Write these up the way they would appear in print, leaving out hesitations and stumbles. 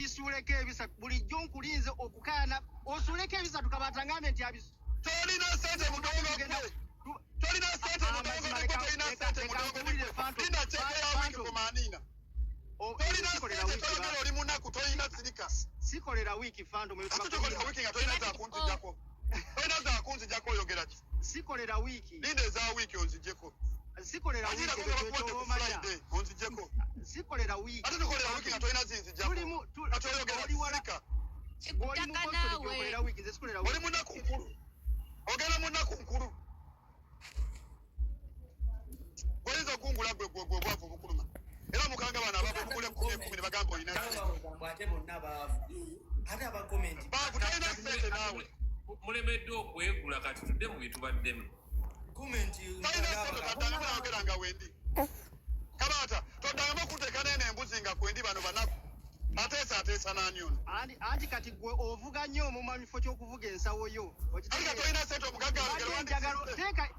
Bisuuleko ebisatu bulijjo nkulinze okukaayana osuuleko ebisatu Kabaata ngambe nti abis Tolina sente mudongo gwe. Tolina sente mudongo gwe tolina sente mudongo gwe. Linda cheke ya wiki kumanina. Tolina sente toyogera oli munaku tolina sirika. Sikolera wiiki Phantom. Ate tokolera wiiki nga tolina za kunzijako. Tolina za kunzijako oyogera ki? Sikolera wiiki. Linda eza wiiki onzijeko. Sikolera wiiki ekyo ky'omanya. Onzijeko. Sikolera wiiki. Ate tokolera wiiki nga tolina zinzijako. Tulimu Kati oyogera oli wala sirika. Oli Kikutaka mu naawe. okolera wiiki nze sikolera Oli wiiki. munaku nkulu. Ogenda munaku nkulu. Oyinza okungula gwe gwe gwe obwavu obukuluma. Era mukanga bano abavu mugula ekkumi ekkumi ne bagamba olina ssente. Taba ate bonna baavu ate aba comment Baavu talina ssente naawe. Mulemeddwa okwegula kati tudde mu byetubaddemu. Comment Talina ssente taddangamu nayogera nga wendi. Kabaata toddangamu okuteeka neeno embuzi nga kwendi bano banaku. Ateesa ateesa n'ani ono? Anti anti kati gwe ovuga nnyo omumwa mu kifo ky'okuvuga ensawo yo. Anti ka tolina ssente omugagga Mbadde alugero njagala wandisise. teeka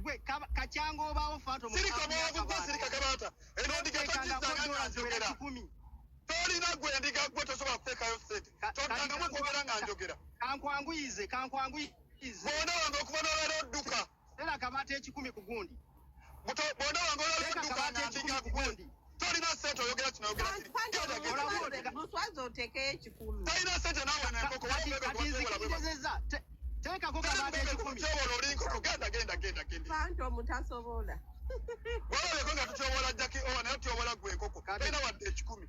gwe kacyanga obaawo Phantom. Sirika mwavu gwe sirika Kabaata. Eno ndiga Toteekangako togizzanga nga dola ziwera njogera. 100. Tolina gwe ndiga gwe tosobola kuteekayo ssente. Toddangamu okwogera nga njogera. Kankwanguyize kankwanguyize. Bw'ona wange okuva n'olwera odduka. Tera kabaata 10 ku gundi. Bw'ona wange olwera Teeka odduka kabaata nga 10 ndiga ku gwe. gundi. Tolina ssente oyogera kino oyogera kiri. Genda genda. Olaba oteka- Muswazi oteekeyo 10. Tolina ssente naawe n'enkoko. Kati Wabula kati nzikiririzza. Teekako kabaata 10. Tukyobola oli nkoko genda genda genda genda. Phantom tasobola. Walabeko nga tukyobola Jackie Owen naye tutyobola gwe enkoko. Kati- Tolina wadde 10.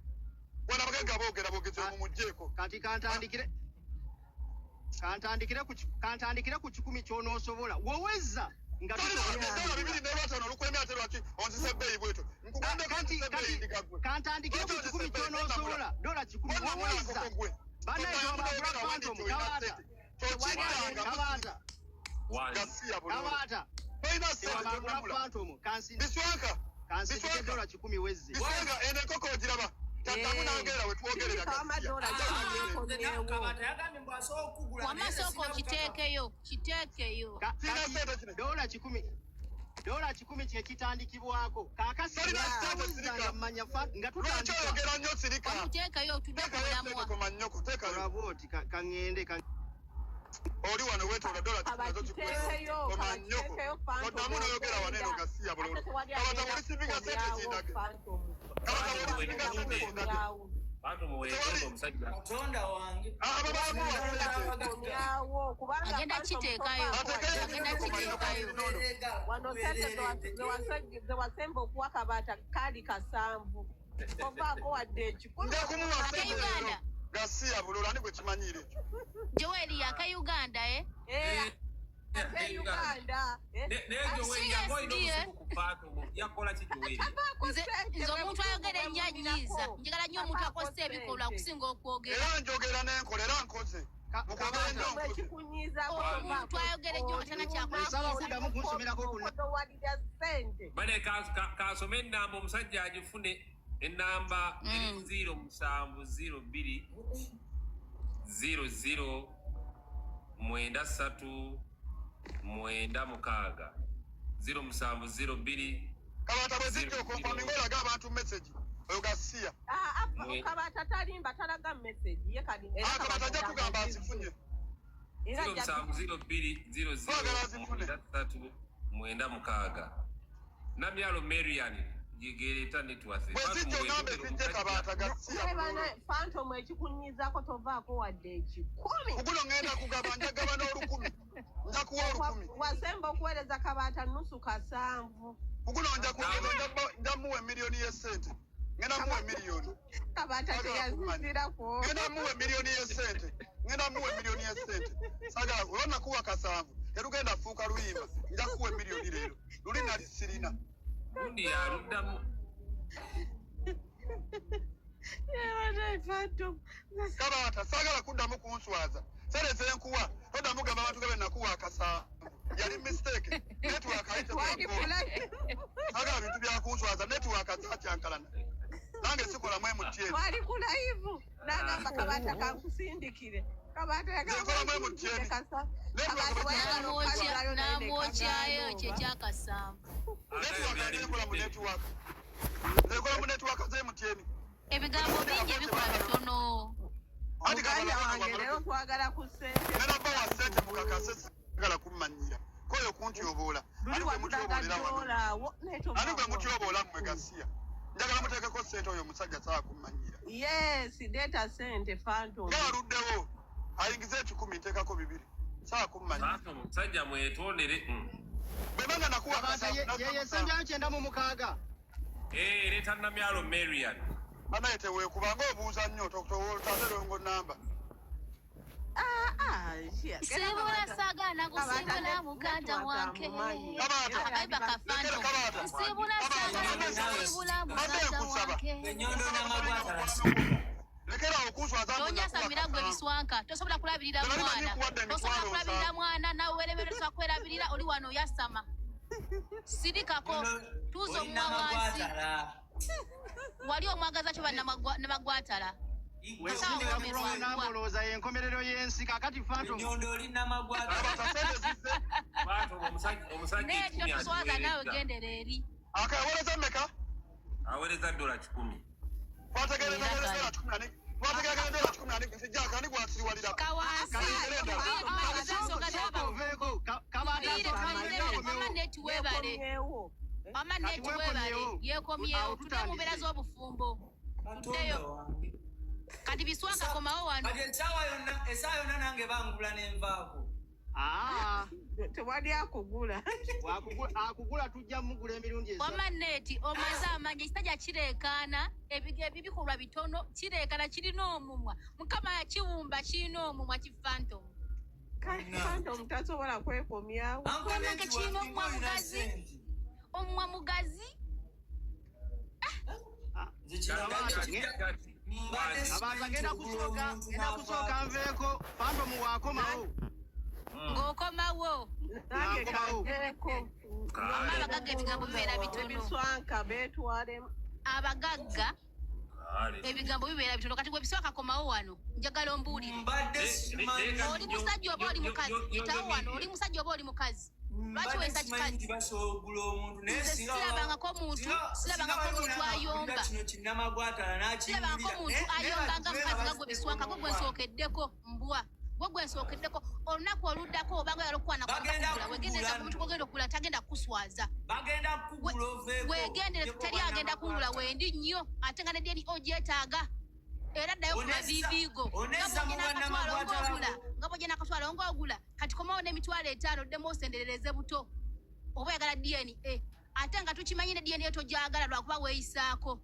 Wano abagagga boogera boogezi omumuggyeko. Kati kantandikire kantandikire ku 10 ky'onoosobola. Wowezza nga Tolina wadde tusobola eddoola bibiri n'ebataano olukwemya ate lwaki onzisa ebbeeyi bwetyo. Nkugambeko Kati onzisa ebbeeyi kati ndiga gwe. kantandikire ku Lwaki 10 onzisa ebbeeyi? ky'onoosobola. Dola 10 Bonna mwana wowezza. nkoko gwe. Bannaye Toddangamu tewabagula n'oyogera wandi Phantom nti olina Kabaata. ssente. Tokiddanga Kabaata. Wange. gasiya bulolo. Kabaata. Tolina ssente Tewabagula tonnamula. Phantom. Biswanka. Kansindike Biswanka. dola 10 wezze. Biswanka eno enkoko ogiraba. Taddamu n'ayogera we twogerera Sirika gasiya. amadola Kabaata yagambye mbu asobola okugula Wamma naye sooka sina bukakafu. okiteekeyo kiteekeyo. Sirina Kati ssente kino. dola 10 dola 10 kye kitandikibwako. Kaakasi Tolina ssente wawezza sirika. nga mmanya nga Lwaki tutandika. oyogera nnyo sirika? Omuteekeyo otudde ku Teekayo ssente mulamwa. koma nnyoko teekayo. Olaba oti kaŋŋende Oli wano weetoola dola 10 nazo kikuwe. Kabakiteekeyo Koma nnyoko. kabakiteekeyo Phantom. Toddamu n'oyogera wano eno gasiya bulolo. Ate tewali Kabaata agenda bw'olisimbika ssente kukomyawo zindage. Phantom. Kabaata bw'olisimbika ssente zindage. Bantu muweetonde omusajja. Katonda wange. Abo bamuwa ssente. Kukomyawo kubanga Agenda Phantom kiteekayo. tovaako Ateekayo Agenda wadde kiteekayo. Wano ssente zewasemba okuwa Kabaata kaali 7 tovaako wadde 10. Nja kumuwa Ate ssente leero. Uganda. Gasiya bulolo ani gwe kimanyiire ekyo? Joel yaka Uganda eh? Eh, ate Uganda. Eh, Naye Joel yanga olina Seriously, obuzibu ku Phantom. Yakola ki Joel? tabaako Nze ssente, nze bwe omuntu ayogera ennyo buzibu bwe anyiiza. mulinako. Njagala nnyo omuntu Tabaako akozesa ebikolwa ssente. okusinga okwogera. Era njogera n'enkola era nkoze. Mukwogera ennyo Bwe nkoze. kikunyiizaako Omuntu tovaako ayogera ennyo nga tana kyakola. Nsaba kuddamu kunsomerako ku Okotowalira ssente. Bane kansome ennamba omusajja agifune ennamba eri 07 02 00 93 96 07 02 Kabaata bwe zijja okonfaminga olaga abantu message. Oyo gasiya. Ah, ah, Kabaata talimba talaga message ye kali era Ah, Kabaata ajja Kabaata kugamba azize. azifunye. Era ajja 07 02 00 Twagala azifune. 93 96 Namyalo Marian yegereeta network. Bwe zijja ogambe zijje Kabaata gasiya Naye bulolo. bana Phantom ekikunyiizaako tovaako wadde 10. Kuguno ŋŋenda kugaba nja gaba n'olukumi. Nja kuwa olukumi. Wasemba okuweereza Kabaata nusu 7. Kuguno nja kugaba nja muwa emiliyoni y'essente. Ŋŋenda muwa emiliyoni. Kabaata teyazizirako. Ŋŋenda muwa emiliyoni y'essente. Ŋŋenda muwa emiliyoni y'essente. Saagala olwa nakuwa 7 terugenda fuuka luyimba. Nja kuwa emiliyoni leero. Luli nali sirina. Gundi yaluddamu. Kabaata saagala kuddamu kunswaza. Ssente ze nkuwa toddamu gamba abantu gabe nakuwa 7. Yali mistake. Network ayite Twali kula- Saagala bintu bya kunswaza. Network zaakyankalana. Nange sikolamu MTN. twali ku live n'agamba Kabaata kankusindikire. Kabaata yagamba Nze nkolamu MTN. Kabaata wayagala okukakolayo naye ne N'amwokyayo kagaana kye oba. kyakasanvu. Network nze nkola mu network. Nze nkola mu network za MTN. Ebigambo bingi ebikola bitono. Leero twagala ku ssente. Ngenda bawa ssente mukakase, sagala kummanyira koyo kuntyoboola. Luli Ani gwe watulaga mutyoboolera wano? dola awo naye Ani gwe tobawa. mutyoboola mmwe? Gasiya, njagala muteekeko ssente, oyo omusajja saa kummanyira. Yes, leeta ssente, Phantom. Nga waluddewo ayingiza 100, nteekako 200, saa kummanyira. Phantom, omusajja mwetondere. Bwe banga nakuwa Kabaata yeyesembyayo 96. Eh, leeta Namyalo Marian. Banaye teweekubanga obuuza nnyo totaterongo namba. Ah, ah, shia. Genda Siibula Kabaata. saagala kusiibula muganda wange. Kabaata. Akayimba ka Phantom. Kabaata. Nsiibula saagala kusiibula muganda wange. Enyondo n'amagwatala. Lekera okunswaza. Tonyasamira gwe biswanka, tosobola kulabirira Tebali mwana, manyi kuwadde tosobola emitwalo kulabirira nsanvu. mwana nawe weremerera, tosobola kwerabirira, oli wano oyasama. Sirikako, tuuza Oli omumwa wansi. namagwatala. Wali omwagaza kyo banamagwatala. Wesimira ku wrong number, olowooza y'enkomerero y'ensi. Kakati Phantom, Enyondo oli namagwatala. Kabaata, sente zizze. Phantom, omusajja Naye 100 totuswaza naawe, aziweereza. gendera eri. Akaweereza mmeka? Aweereza $100. Twategeeragana $100 nani sijjaka ani gwasiriwalira. Kawansi. Tumalize ensonga sooka oveeko. Kabaata Tuviire, tumalize akomewo. wama neti weebale. Yekomyewo. Wama Kati neti weebale. weekomyewo. Yekomyewo. Awo Tudde mu mbeera tutandise. z'obufumbo. Katonda Tuddeyo. wange. Kati biswanka, komawo wano. Kati essaawa yonna, essaawa yonna nange bangula nenvaako. Ah, Tewali akugula. akugula tujja mugula emirundi esatu. Wama neti omaze amanya ekisajja kireekaana, ebikolwa bitono, kireekaana, kirina omumwa, Mukama yakiwumba kirina omumwa, ki Phantom. Phantom tasobola kwekomyawo. Uncle Wange Neti kirina wange omumwa olina mugazi. ssente. Omumwa mugazi. Nze kino Kabaata, mbadde Kabaata, ngenda simanyi kusooka omuntu ngenda kusooka n'afaako. nveeko, Phantom waakomawo. Ng'okomawo. Nange Nakomawo. kanveeko. Wama abagagga ebigambo bibeera bitono. Ebiswanka beetwalemu. Abagagga ebigambo bibeera bitono. Kati gwe bisooka, komawo wano, njagala ombuulire. Mbadde simanyi. Oli musajja oba oli mukazi? Yitawo wano, oli musajja oba oli mukazi? Lwaki Mbadde weesa simanyi kikazi? nti basobola okugula omuntu naye Nze singa sirabangako muntu, sirabangako singa muntu waliwo ayomba. n'akulira kino kinnamagwatala Sirabangako n'akiwulira. muntu ayomba nga mukazi nga gwe biswanka. Gwe gwensookeddeko, mbwa gwe gwensookeddeko. Olunaku oluddako obanga oyala okukwana, Bagenda kugula, wegendereza kukugula. ku muntu gwogenda okugula, tagenda kukuswaza. Bagenda kukugula oveeko. Wegendereza, teri agenda kungula, wendi nnyo ate nga ne DNA ogyetaaga. Era ddayo ku maviiviigo. Onessa mu bannamagwatala. Ng'ogula nga bwogye nakatwalo ng'ogula. Kati komawo n'emitwalo 50, oddemu osenderereze buto oba oyagala DNA, ate nga tukimanyi ne DNA togyagala lwakuba weeyisaako.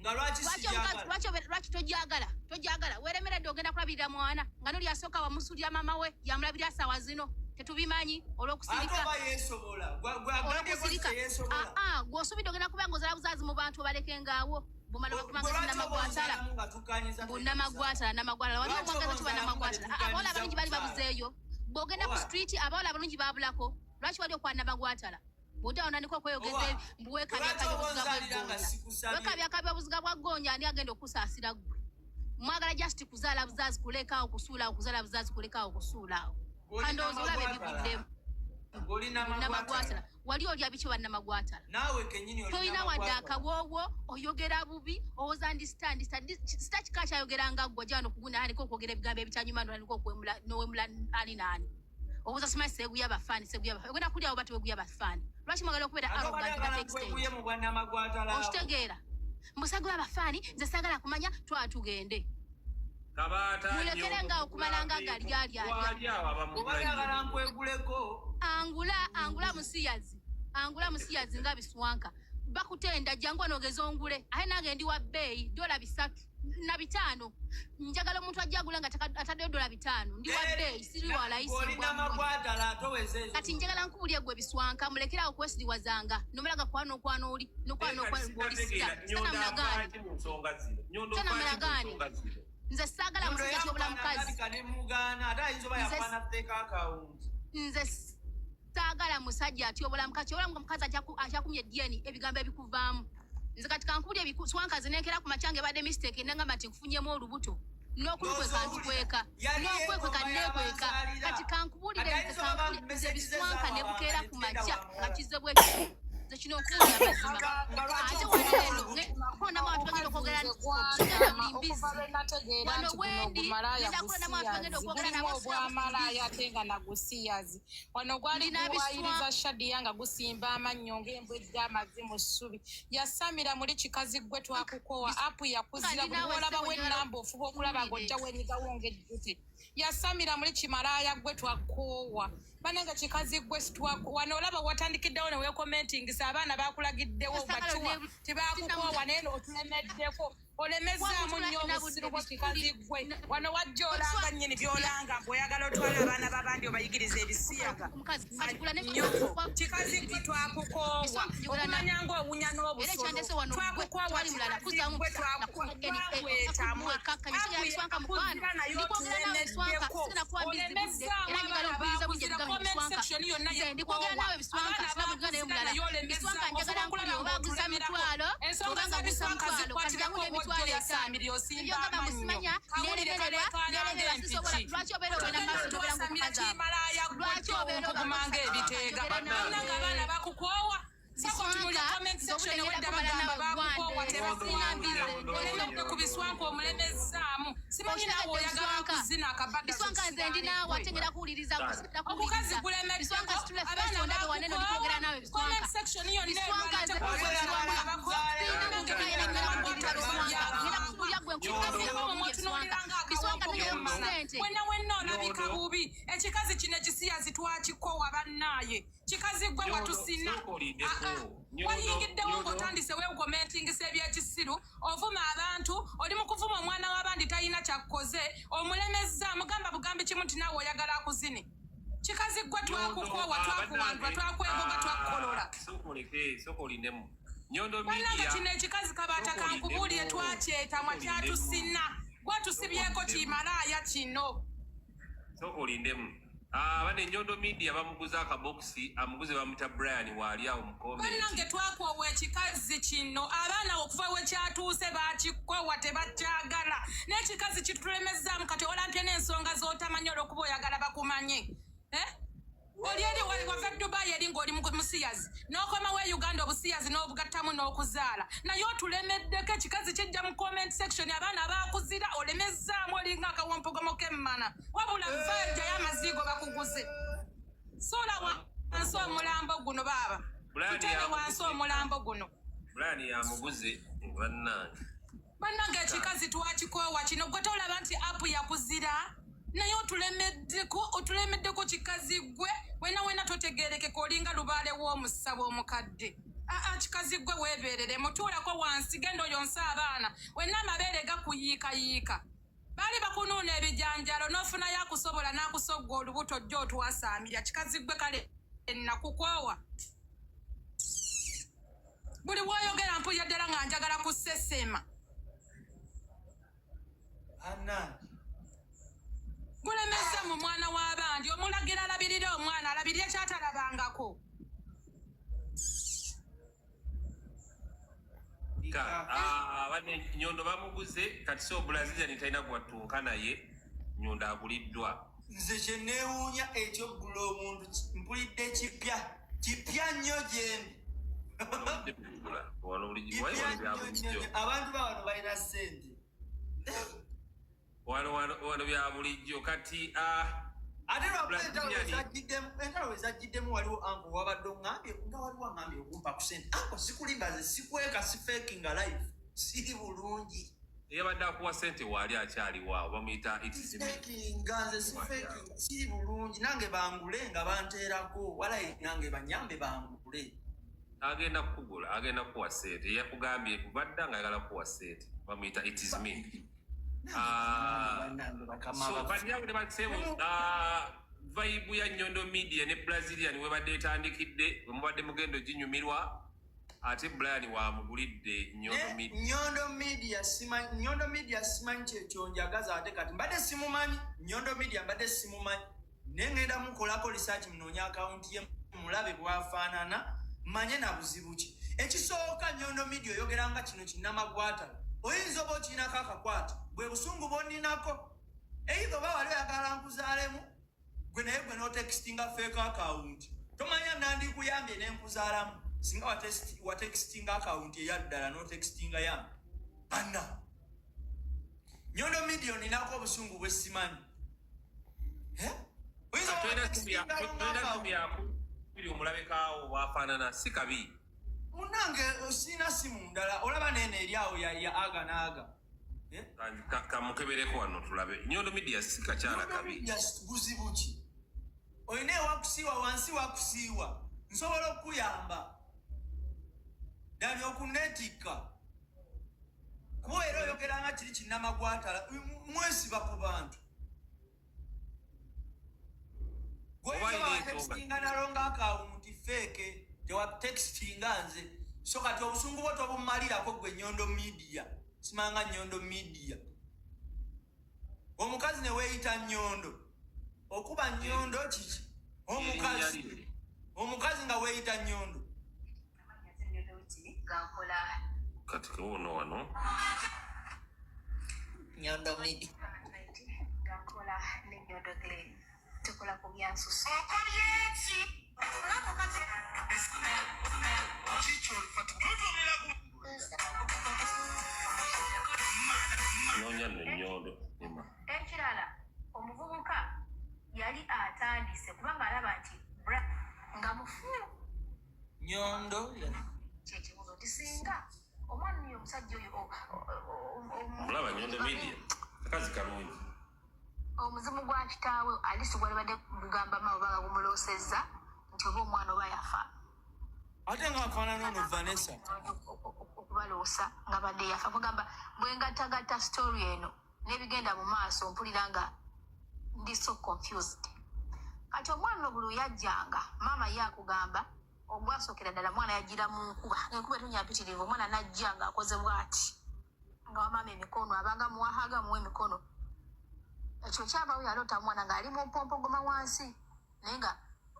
Nga lwaki Lwaki omukazi sijagala? lwaki togyagala? Togyagala, weeremeredde ogenda kulabirira mwana nga noli asooka wamusulira maama we yamulabirira saawa zino, tetubimanyi Ate olw'okusirika. oba yeesobola. Gwe agambye ko Olw'okusirika. teyeesobola. Aa, gw'osuubidde ogenda kuba nga ozala buzaazi mu bantu obalekengaawo bumala Gwe bakumanga lwaki oba namagwatala. onzalamu nga tukkanyiza? Mbu namagwatala, namagwatala, wali Lwaki omwagaza oba kiba onzalamu nga namagwatala. Abawala abalungi bali babuzeeyo, bw'ogenda ku Owa. street abawala abalungi babulako. Lwaki wali okwana namagwatala? Bw'odda onandika okweyogeza Owa. mbu Lwaki weekabyakabya oba obuziga onzalira nga bw'eggonya. sikusabye? Wekabyakabya obuziga bwa ggoonya, ani agenda okusaasira ggwe? Mwagala just kuzaala buzaazi kulekaawo kusuulaawo, kuzaala buzaazi kulekaawo kusuulaawo. Gwe oli Kandowooza olaba namagwatala. ebiguddemu. Gwe oli namagwatala. Namagwatala, wali olya biki bannamagwatala? Naawe kennyini oli Tolina wadde namagwatala. akawoowo, oyogera bubi, owoza ndi sita, ndi sita, sita kika kyayogeranga ggwe jano okugunda aliko okwogera ebigambo ebitanyuma, nolandika okuwemula nowemula ani naani. Owoza simanyi seeguya bafaani, seeguya bafaani, ogenda kulyawo bati weguya bafaani. Lwaki mwagala okubeera Ate oba arrogant to oyagala that extent? nkweguye mu bwannamagwatala abo. Okitegeera musagula abafaani, nze saagala kumanya, twala tugende. Kabaata. Mulekere nga okumalanga galyalyalya. Wali awo Oba abamugula oyagala nnyo. nkweguleko. Angula, angula musiyazi, angula musiyazi nga biswanka bakutenda, jangu wano ogeze ongule. Ate nange ndi wa bbeeyi, $305. Njagala omuntu ajja agula nga ataddeyo $5. Ndi wa bbeeyi, siri wa layisi. Oli namagwatala atoweza ezo. Kati njagala nkubulye gwe biswanka, mulekerawo okwesiriwazanga nomala kwana okwana oli nokwana okwana oli sita Nyondo sita. afaaki mu nsonga zino? Nyondo Sita afaaki mu namulagaani. nsonga zino? Nze saagala Nyondo musajja kyobula yakwana mukazi. alabika ne mugaana, ate ayinza oba yakwana fake account. Nze saagala musajja atyobola mukazi, kyobola mukazi akyakumya edyeni, ebigambo ebikuvaamu. Nze kati kankubulya swanka zinenkera ku makyange ebadde mistake, nengamba nti nkufunyemu olubuto n'okulukweka ntukweka Yali n'okwekweka yeegomba nekweka. y'abanzaalira. Kati kankubulire Kati nze ayinza oba kankubulire nze messages biswanka zaabwe ne bukeera ku abagenda makya wamwola. nga kizze bwekyo. Nze kino nkubuulira amazima. Nga lwaki Ate okubira wano eno olubuto? nkulonamu abantu bagenda okwogera Omukazi sigenda buli gwanama mbizzi. okuva lwe nategeera Wano nti guno wendi ogumalaaya ngenda kulonamu abantu bagenda gusiyazi okwogera gulimu nabo obwamalaaya ate nga nagusiyazi wano gwali Ndina biswa. guwayiriza Shadiya nga gusimba amannyo ng'embwa ejja amazzi mu ssubi. Yasamira muli kikazi ggwe twakukoowa apu yakuzira Ndi buli naawe lw'olabawo ssebo njagala ennamba ofuba okulaba ng'ojja wenyigawo ng'ejjute. Yasamira muli kimalaaya ggwe twakoowa. Bannange kikazi ggwe wano olaba watandikiddewo ne weekomentingisa abaana bakulagiddewo Saagala bakiwa tebakukoowa naye otulemeddeko olemezzaamu nnyo obusiru bwo kikazi ggwe. Wano wajja olanga nnyini by'olanga ng'oyagala otwale abaana b'abandi obayigiriza ebisiyaga. Omukazi kati gula ne Nnyoko kikazi ggwe twakukoowa okumanya ng'owunya Era n'obusolo ekyandese wano gwe twakukoowa tewali mulala kikazi kuzaamu ggwe twakwetamwa nakuwekakkanya sigala biswanka mukwano naye ndikwogera naawe biswanka otulemeddeko sigala kuwa mbizi budde olemezzaamu era njagala abaana ompuliriza bulungi bakuzira ebigambo comment biswanka section yonna nze ndikwogera yekukoowa naawe biswanka abaana sina buliga naye bakuzira mulala naye biswanka olemezza njagala ofuba nkulire okulaba oba aguza ng'otulemerako mitwalo ensonga oba nga aguza z'ebiswanka mitwalo kati jangu zikwatirako n'emitwalo obwojjo etaano yasamirira osimba ebyogamba amannyo musimanya kawulire neremererwa kaleekaana neremererwa sisobola ng'empiki lwaki obeera ogenda mu maaso n'obeera twasamira ng'omukazi abo kimalaaya lwaki obeera gwe ng'ebiteega njogera naawe bannange abaana bakukoowa sako tunulya biswanka comment nze obudde section ngenda ewedda kumala bagamba naawe bakukoowa gwande sirina tebakuwambira mbizi olemedde ku biswanka omulemezzaamu simanyi naawe okitegedde oyagala biswanka kuzina akabadda biswanka nze ndi naawe ate ngenda kuwuliriza sigenda obukazi kuwuliriza gulemeddeko biswanka situle abaana face ondabe waneno ndikwogera naawe bakukoowa biswanka comment section yonna biswanka erwana nze tekuwulira biswanka sirina muntu naye ngenda kuwuliriza biswanka ngenda kukuulira gwe nkubuulira bulungi biswanka biswanka nonyayo ku ssente wenna wenna olabika bubi ekikazi kino ekisiyazi twakikowa bannaaye kikazi gwe Nyondo, watusina sooka olindeko. Ah, ah. Nyondo, Wayingiddewo Nyondo. ng'otandise weekomentingisa ebyekisiru ovuma abantu oli mu kuvuma omwana w'abandi talina kyakkoze omulemezza mugamba bugambi kimu nti naawe oyagala akuzine kikazi gwe Nyondo, twakukoowa ah, twakuwandula bannange, twakwegoga ah, twakukolola sooka oleke, sooka olindemu. Nyondo bannange Media, kino ekikazi kabaata sooka kankubuulire olindemu. twakyetamwa Sooka olindemu. kyatusina gwatusibyeko Sooka olindemu. kimalaaya kino Sooka olindemu. Ah, bane Nyondo Media bamuguza akabokisi, amuguze bamuta Brian waali awo mu comment. Bannange twakoowa ekikazi kino abaana okuva we kyatuuse bakikoowa tebakyagala n'ekikazi kitulemezaamu kati olampye n'ensonga z'otamanyi olw'okuba oyagala bakumanye. Eh? Oli eri wava e Dubai eri ng'oli musiyazi n'okomawo e Uganda obusiyazi n'obugattamu n'okuzaala naye otulemeddeko ekikazi kijja mu comment section abaana bakuzira olemezzaamu olinga akawompogomo k'emmana wabula vaajayo amaziigo bakuguze suula wansi omulambo guno baaba Brian tutere wansi yamuguze. omulambo guno. Brian yamuguze bannange. Bannange ekikazi twakikoowa kino gwe tolaba nti apu yakuzira naye otulemeddeko otulemeddeko kikazi gwe wena wena totegerekeka olinga lubaale w'omusabo omukadde aa kikazi gwe weeberere mutuulako wansi genda oyonse abaana wenna amabeere gakuyiikayiika baali bakunuuna ebijanjalo n'ofunayo akusobola n'akusogga olubuto jjo otwasaamirya kikazi gwe kale nakukoowa buli bw'oyogera mpulira ddala nga njagala kusesema. Bannange. Gulemezza mu mwana w'abandi omulagira alabirire omwana alabirire kyatalabangako. Ka, ah, bane Nyondo bamuguze kati so Brazilian talina gwattunka naye Nyondo aguliddwa. Nze kye neewuunya ekyoggula omuntu mpulidde kipya kipya nnyo gyendi. Wano kugula. Wano bulijjo Kipya wano bya nnyo nnyo bulijjo. nnyo. Abantu ba wano balina ssente. Wano wano wano bya bulijjo kati ah Ate lwakuba entalo Brazilian entalo we zajjiddemu waliwo uncle wabadde oŋŋambye nga waliwo aŋŋambye okumpa ku ssente uncle sikulimba nze sikweka sifekinga life siri bulungi. Eyabadde akuwa ssente waali akyaliwo awo bamuyita It's Me. Sifekinga nze sifekinga siri bulungi nange bangule nga banteerako walayi nange banyambe bangule. Agenda kukugula agenda kukuwa ssente yakugambye kubadda nga ayagala kukuwa ssente bamuyita It Is Me. Nange Ah, bannange bakama so baffe. bannyaabwe ne baseemu vibe ya Nyondo Media ne Brazilian webadde etandikidde bwe mubadde mugenda oginyumirwa ate Brian wamugulidde Nyondo Ne Media. Nyondo Media simanyi Nyondo Media simanyi kyekyo njagaza ate kati mbadde simumanyi Nyondo Media mbadde simumanyi naye ngenda mukolako research munoonye akawunti ye mulabe bwafaanana manye na buzibu ki ekisooka Nyondo Media oyogera nga kino kinnamagwata oyinza oba okirinako akakwata bwe busungu bwonninako either oba wali oyagala nkuzaalemu gwe naye gwe n'otextinga fake account tomanya nandikuyambye ne nkuzaalamu. Singa watextinga akawunti eyaddala n'otextinga yange anna Nyondo Media oninako obusungu bwesimanyi. Eh? Oyinza Tolina okuba simu ya- textinga wrong tolina account. simu yakubiri omulabekaawo bwafaanana si kabi. Munange sirina simu ndala, olaba neeno eri awo ya aga n'aga. Eh? Kamukebereko wano tulabe Nyondo Media si kakyala Nyondo kabi. Media buzibu ki? Olina ewakusiiwa wansi wakusiiwa, nsobola okukuyamba ddali okuneetikka kuba era oyogera nga kiri kinnamagwatala mwesiba ku bantu. Oba Gwoyinza alina ensonga. watextinga nalonga akawunti fake, tewatextinga nze, so kati obusungu bwo tobumalirako gwe Nyondo Media. Simanga Nyondo Media omukazi ne weeyita Nyondo, okuba Nyondo kiki? Omukazi Erinnya lye. Omukazi nga weeyita Nyondo. Gankola. Kati kewuno wano. Nyondo Media. Gankola ne Nyondo Glen tukola ku byansusu. Noonya nno Nyondo Ema. Ekirala, omuvubuka yali atandise kubanga alaba nti nga mufu. Nyondo. Kyekibuzo nti singa omwana oyo omusajja oyo Omulaba Nyondo Media kakazi kalungi. Omuzimu gwa kitaawe alisi gwalibadde gugamba ma oba nga gumuloosezza nti oba omwana oba yafa. Ate nga afaanana ono Vanessa. Okubaloosa nga badde yafa, kugamba bwengattagatta story eno n'ebigenda mu maaso, mpulira nga ndi so confused. Kati omwana ono buli yajjanga, maama ye akugamba ogwasookera ddala mwana yagira mu nkuba, enkuba etonya mpitirivu, omwana najja ng'akoze bw'ati nga wamaama emikono, abanga muwahaga muwa emikono. Ekyo kyavawo, yaloota omwana ng'ali mu mpompogoma wansi, naye nga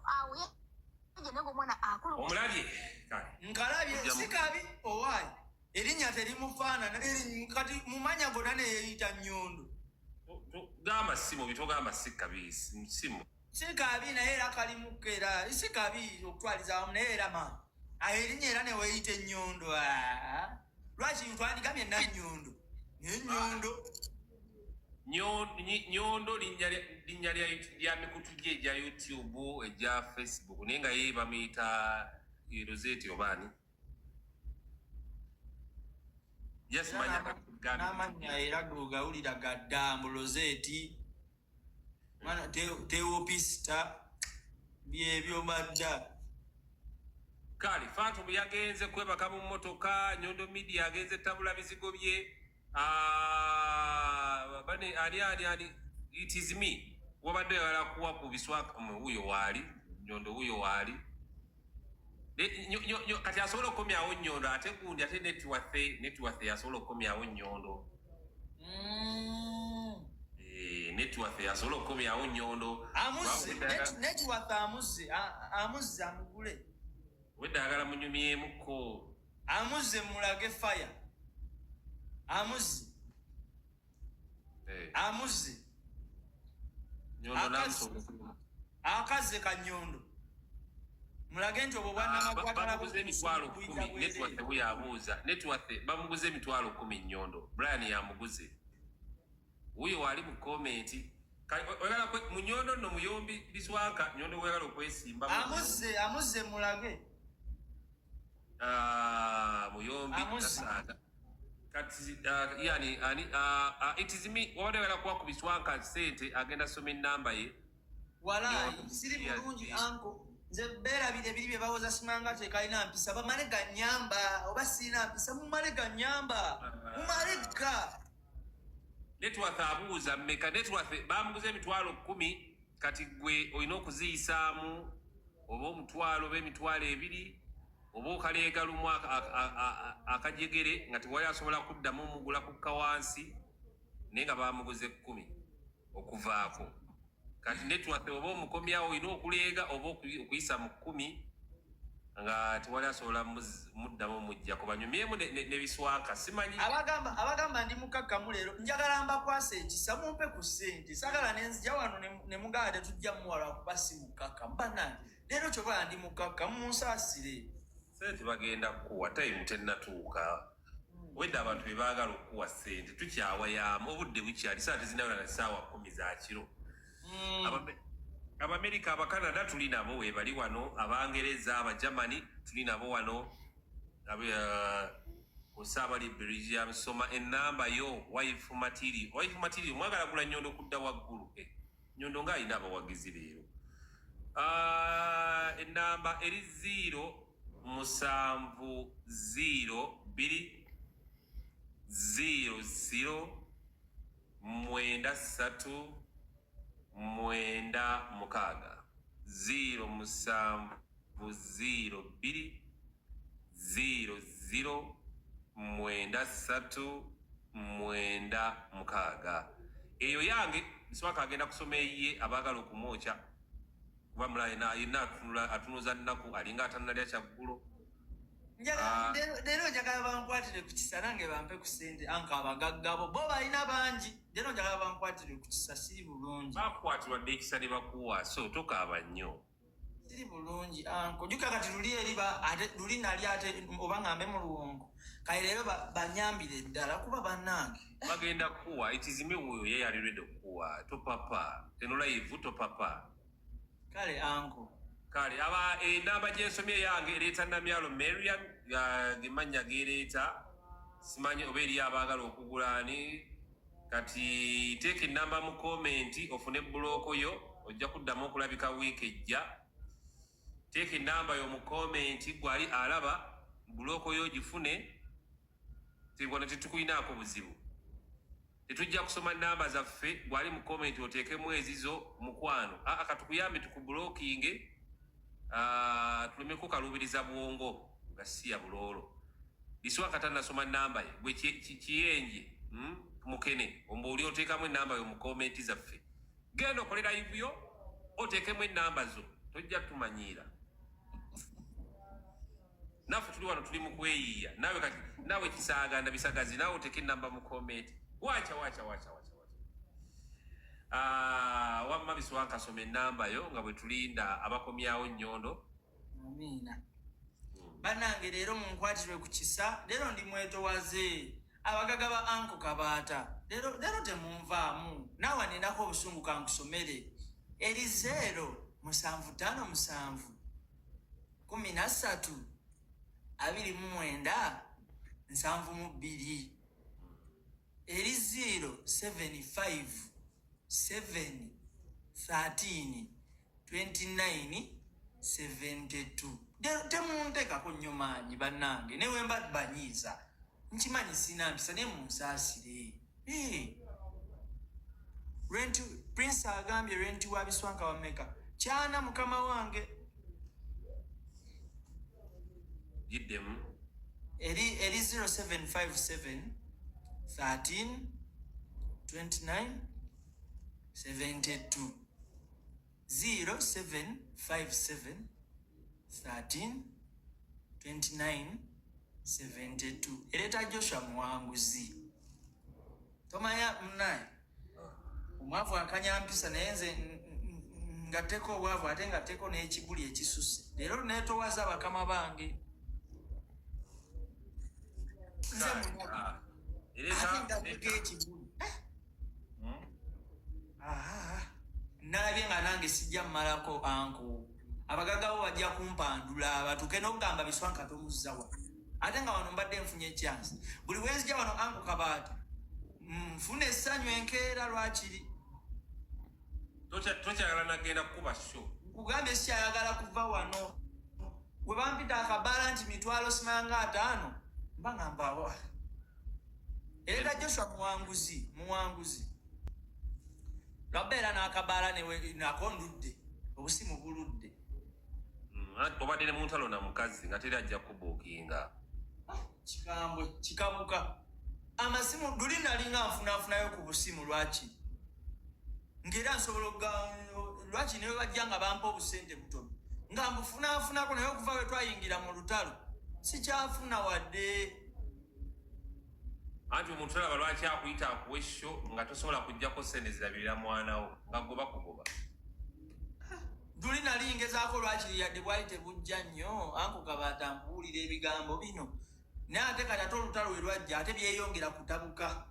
awo yajja naye nga omwana akulu. Omulabye? Kale. Nkalabye. Ojja Si kabi owaayi, erinnya terimufaanana. Kati mumanya gonna neyeyita Nyondo. Gamba si mubi, togamba si kabi, si mubi. Si kabi, naye era kalimuko, era si kabi okutwaliza awamu, naye era ma ayo erinnya era neweeyita Ennyondo. Ah, lwaki twandigambye Nannyondo naye Nyondo? Nyondo linnya lya mikutu gye egya YouTube, egya Facebook, naye nga ye bamuyita Rosette obaani. Yes, manya gambye. N'amannya era gogawulira gaddambu Rosette Mwana, tewopisita byebyo madda. Kale Phantom yagenze kwebaka mu mmotoka. Nyondo Media agenze tabula bizigo bye. Ah, bane ani ani ani, it is me wabadde oyagala kuwa ku biswaka wuyo waali Nyondo, wuyo waali. Kati asobola okukomyawo Nyondo, ate gundi ate networth asobola okukomyawo Nyondo. Eh, networth asobola okukomyawo Nyondo. Amuzze networth, amuzze, amuzze amugule. Wedde agala munyumyemuko. Amuzze mulage fire, amuzze. Eh, Amuzze. Nyondo namusobola. Akazze ka Nyondo mulage nti obwo bwannamagwatala. Bamuguze 100,000 networth buyabuuza networth bamuguze 100,000. Nyondo Brian yamuguze, wuyo wali mu comment. Kale, oyagala mu Nyondo nno muyombi biswanka Nyondo weyagala okwesimba. Amuzze, amuzze mulage. Ah, muyombi. Amuzze. Tasaaga. Kati yani ani it is me wabadde oyagala kuwa ku biswanka sente, agenda soma enamba ye. Walaayi. Nyondo, Siri yes, bulungi. yes. Anko nze beerabira ebiri bye bawoza, simanga tekalina mpisa, bamale ganyamba oba sirina mpisa, mumale ganyamba, mumale ga. Networth abuuza mmeka. Networth bamuguza 100,000. Kati gwe olina okuziyisaamu oba omutwalo oba 20,000 oba okaleega lumu akajegere nga tewali asobola kuddamu omugula kukka wansi, naye nga bamuguze 10 okuvaako. Kati networth oba omukomyawo olina okuleega oba okuyisa mu 10 nga tewali asobola muddamu omujjako banyumyemu ne biswanka simanyi. Abagamba ndi mukakkamu leero, njagala mbakwasa ekisa, mumpe ku ssente. Sagala nenzija wano ne mugamba tetujja muwala kuba si mukakkamu. Bannange, leero kyobala ndi mukakkamu, munsaasire. Sente bagenda kukuwa, time tennatuuka. Wedde abantu be baagala okukuwa sente, tukyawayaamu, obudde bukyali, saa tezinawera na 10:00 za kiro. Abamerika, Abacanada tuli nabo, webali wano, Abangereza, Abagermany tuli nabo wano. Osa abali Belgium, soma enamba yo. Wife material, wife material, mwagala gula Nyondo kudda waggulu. Eh, Nyondo ng'alina abawagizi leero. Ah, enamba eri 0 7 0 2 0 0 9 3 9 6, 0 7 0 2 0 0 9 3 9 6. Eyo yange. Biswaka agenda kusoma eyiye. Abaagala okumwokya, kuba mulala yenna atunuza nnaku, alinga atannalya kyaggulo. Ah. Leero njagala bankwatire ku kisa, nange bampe ku sente. Anka abagagga bo balina bangi. Leero njagala bankwatire ku kisa, siri bulungi. Bakwatirwa dde ekisa ne bakuwa, so tokaaba nnyo. Siri bulungi, anko. Jjuka kati luli eri ate luli nali ate oba ngambe mu luwongo. Kale leero banyambire ddala, kuba bannange. Bagenda kukuwa, itizime. Wuyo ye yali ready okukuwa, topapa. Eno live, topapa. Kale, anko. Kale, aba enamba gyensomye yange ereeta Namyalo Marian, gemannya gereeta, simanyi oba eriyo abaagala okugula ani. Kati teeka enamba mu comment ofune block yo, ojja kuddamu okulabika wiiki ejja. Teeka enamba yo mu comment, gwali alaba block yo ogifune. Wano tetukulinaako buzibu, tetujja kusoma namba zaffe. Gwali mu comment oteekemu ezizo, mukwano. Aa, katukuyambe tukublockinge. Ah, tuleme kukaluubiriza bwongo nga siya buloolo. Liswaka tannasoma namba ye. Gwe kiyenje, Mukene omba oli oteekamu enamba yo mu comment zaffe. Genda okole live yo oteekemu enamba zo, tojja tumanyiira. Naffe tuli wano, tuli mu kweyiiya naawe. Kati naawe kisaaganda bisagazi, naawe oteeka enamba mu comment. Wacha, wacha, wacha, wacha, wacha. Ah, wamma Biswanka, soma enamba yo nga bwe tulinda abakomyawo Nnyondo. Amiina. Bannange, leero munkwatirwe ku kisa. Leero ndi mwetowaze. Abagaga ba anko Kabaata, leero leero temunvaamu. Naawe ninako obusungu, kankusomere. Eri 0 7 5 7 13 29 72. Eri 0 7 5 7 13 29 72. Leero temunteekako nnyo maanyi, bannange. Newe mba banyiiza, nkimanyi sina mpisa, naye munsaasire. Eh. Rent, Prince agambye rent wa Biswanka wameka? Kyana mukama wange. Giddemu. Eri 0757 13 29 72, 0757 13 29 72. Ereeta Joshua Muwanguzi. Tomanya munaye, omwavu akanyampisa, naye nze ngatteko obwavu ate ngatteko n'ekibuli ekisuse. Leero neetowaza bakama bange. Nze munaku. Ah, Ate ereeta ngatteko ekibuli. Ah, nalabye nga nange sijja mmalako, anko. Abagaggawo bajja kumpandula, batuuke n'okugamba Biswanka tomuzza wano. Ate nga wano mbadde nfunye ekyansi. Buli wenzija wano, anko Kabaata, nfuna essanyu enkeera lwakiri. Tokyagala nagenda kukuba show. Nkugambye sikyayagala kuva wano. We bampita akabaala nti mitwalo simanga 50, mba ngamba wa. Ereeta Joshua Muwanguzi. Muwanguzi lwabeera n'akabaala nako ndudde, obusimu buludde. Anti obadde ne muntalo na mukazi nga teri ajja kubookinga. Kikambwe kikabuka amasimu. Luli nalinga nfunafunayo ku busimu lwaki, ngaera nsobola lwaki niwe bajja nga bampa obusente butono nga mbufunafunako, naye okuva we twayingira mu lutalo sikyafuna wadde. Anti omuntu talaba lwaki akuyita akuwa e show nga tosobola kuggyako sente zirabirira mwana wo, nga goba kugoba. Luli nali ngezaako lwakiri yadde bwali tebujja nnyo, anko Kabaata mpuwulira ebigambo bino, naye ate kati ate olutalo we lwajja ate byeyongera kutabuka.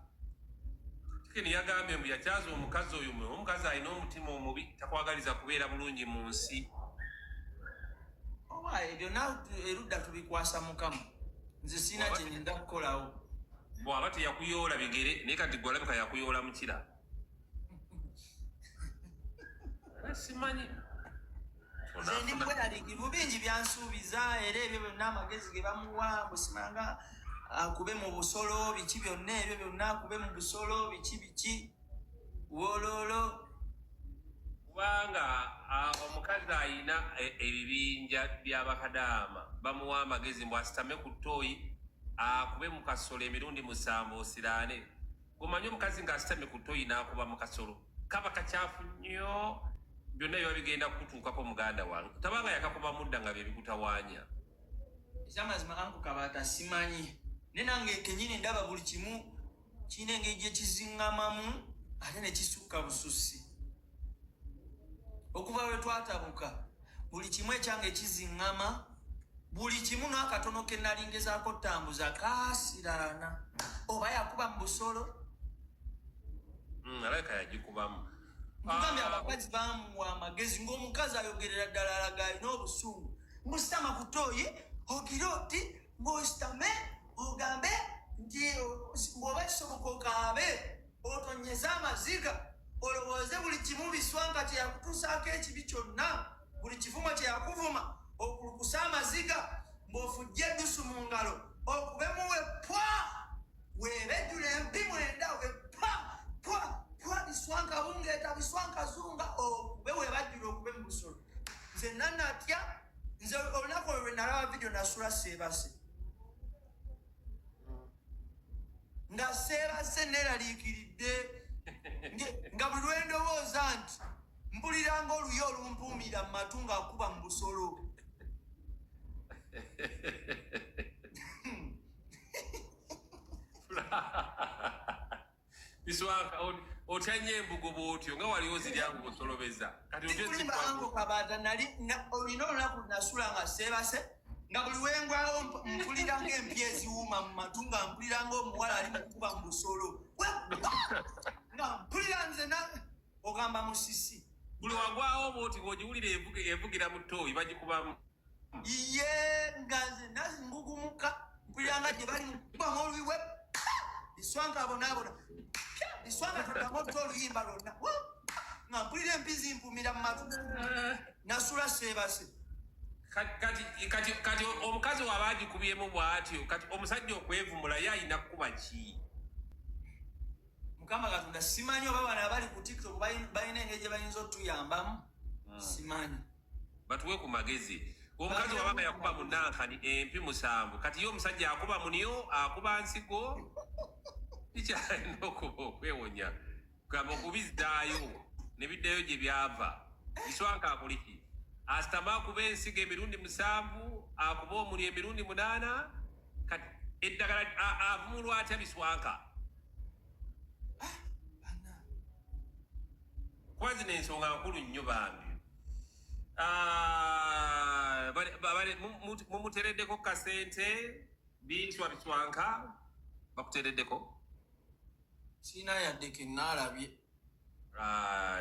Chicken yagambye mbu yakyaza omukazi oyo mwe omukazi alina omutima omubi, takwagaliza kubeera bulungi mu nsi. Oba byonna erudda tubikwasa Mukama, nze sirina kye nyinza kukolawo. Bw'aba teyakuyoola bigere, naye kati gwe alabika yakuyoola mukira. Era simanyi. Nze ndi mweraliikirivu, bingi byansuubiza, era ebyo byonna amagezi ge bamuwa busimanga akube mu busolo biki byonna, ebyo byonna akube mu busolo biki biki wololo. Kubanga omukazi ayina ebibinja by'abakadaama bamuwa amagezi mbu asitame ku ttooyi akube mu kasolo emirundi 7 osiraane. Gomanyi omukazi ng'asitamye ku ttooyi n'akuba mu kasolo kaba kakyafu nnyo, byonna biba bigenda kukutuukako muganda wange, tabanga yakakuba mudda nga bye bikutawaanya. Ekyamazima anko Kabaata simanyi, naye nange kennyini ndaba buli kimu kirina engeri gye kiziŋŋamamu ate ne kisukka bususi. Okuva lwe twatabuka buli kimu ekyange kiziŋŋama, buli kimu n'akatono ke nali ngezaako ttambuza kaasiraana. Oba yakuba mu busolo. Alabika yagikubamu. Nkugambye abakazi bamuwa amagezi ng'omukazi ayogerera ddala alaga alina obusungu. Mbusitama ku ttooyi ogire oti ng'ositame ogambe nti bw'oba kisoboka okaabe otonyeze amaziga olowooze buli kimu biswanka kye yakutuusaako ekibi kyonna, buli kivumo kye yakuvuma okulukusa amaziga ng'ofujje eddusu mu ngalo okubemu we pwa weebejjula empi 9 we pwa pwa pwa biswanka bungeeta biswanka zunga okube weebajjula okube mu busolo. Nze nanatya, nze olunaku olwo lwe nalaba vidiyo nasula seebase. Nga seebase neeraliikiridde nga buli lwe ndowooza nti mpulira ng'oluyi olumpuumira mu matu ng'akuba mu busolo. Biswanka, otya nnyo embugo bw'otyo nga wali ozirya ng'osolobeza. Kati otya Sikulimba ezikwa- anko Kabaata, nali olina olunaku nasula nga seebase nga buli lwengwawo mpulira ng'empya eziwuuma mu matu nga mpulira ng'omuwala ali mu kukuba mu busolo. Nga mpulira nze ogamba musisi. Buli wagwawo bw'oti ng'ogiwulira evugira mu ttooyi bagikubamu. Ye nga nze ngugumuka mpulira nga gye bali mu kukubamu oluyi we biswanka abonaabona. Biswanka toddamu otya oluyimba lwonna. Nga mpulira empi zimpumira mu matu. Nasula seebase. Kati omukazi w'aba agikubyemu bw'atyo, kati omusajja okwevumula ye alina kukuba ki? Mukama Katonda simanyi oba bano abali ku TikTok balina engeri gye bayinza otuyambamu. Simanyi. Batuwe ku magezi. Omukazi w'aba yakuba mu nankani empi 7, kati ye omusajja akuba munyo, akuba nsigo, kikyalina okuba okwewonya. Gamba okubizzaayo ne biddayo gye byava. Biswanka akuli ki? Asitama akuba ensigo emirundi 7, akuba omuli emirundi 8, kati eddagala avumulwa atya biswanka? Kuba zino ensonga nkulu nnyo bambi. Mumuteereddeko kasente, biswa biswanka, bakuteereddeko? Sirina yadde ke nnaalabye.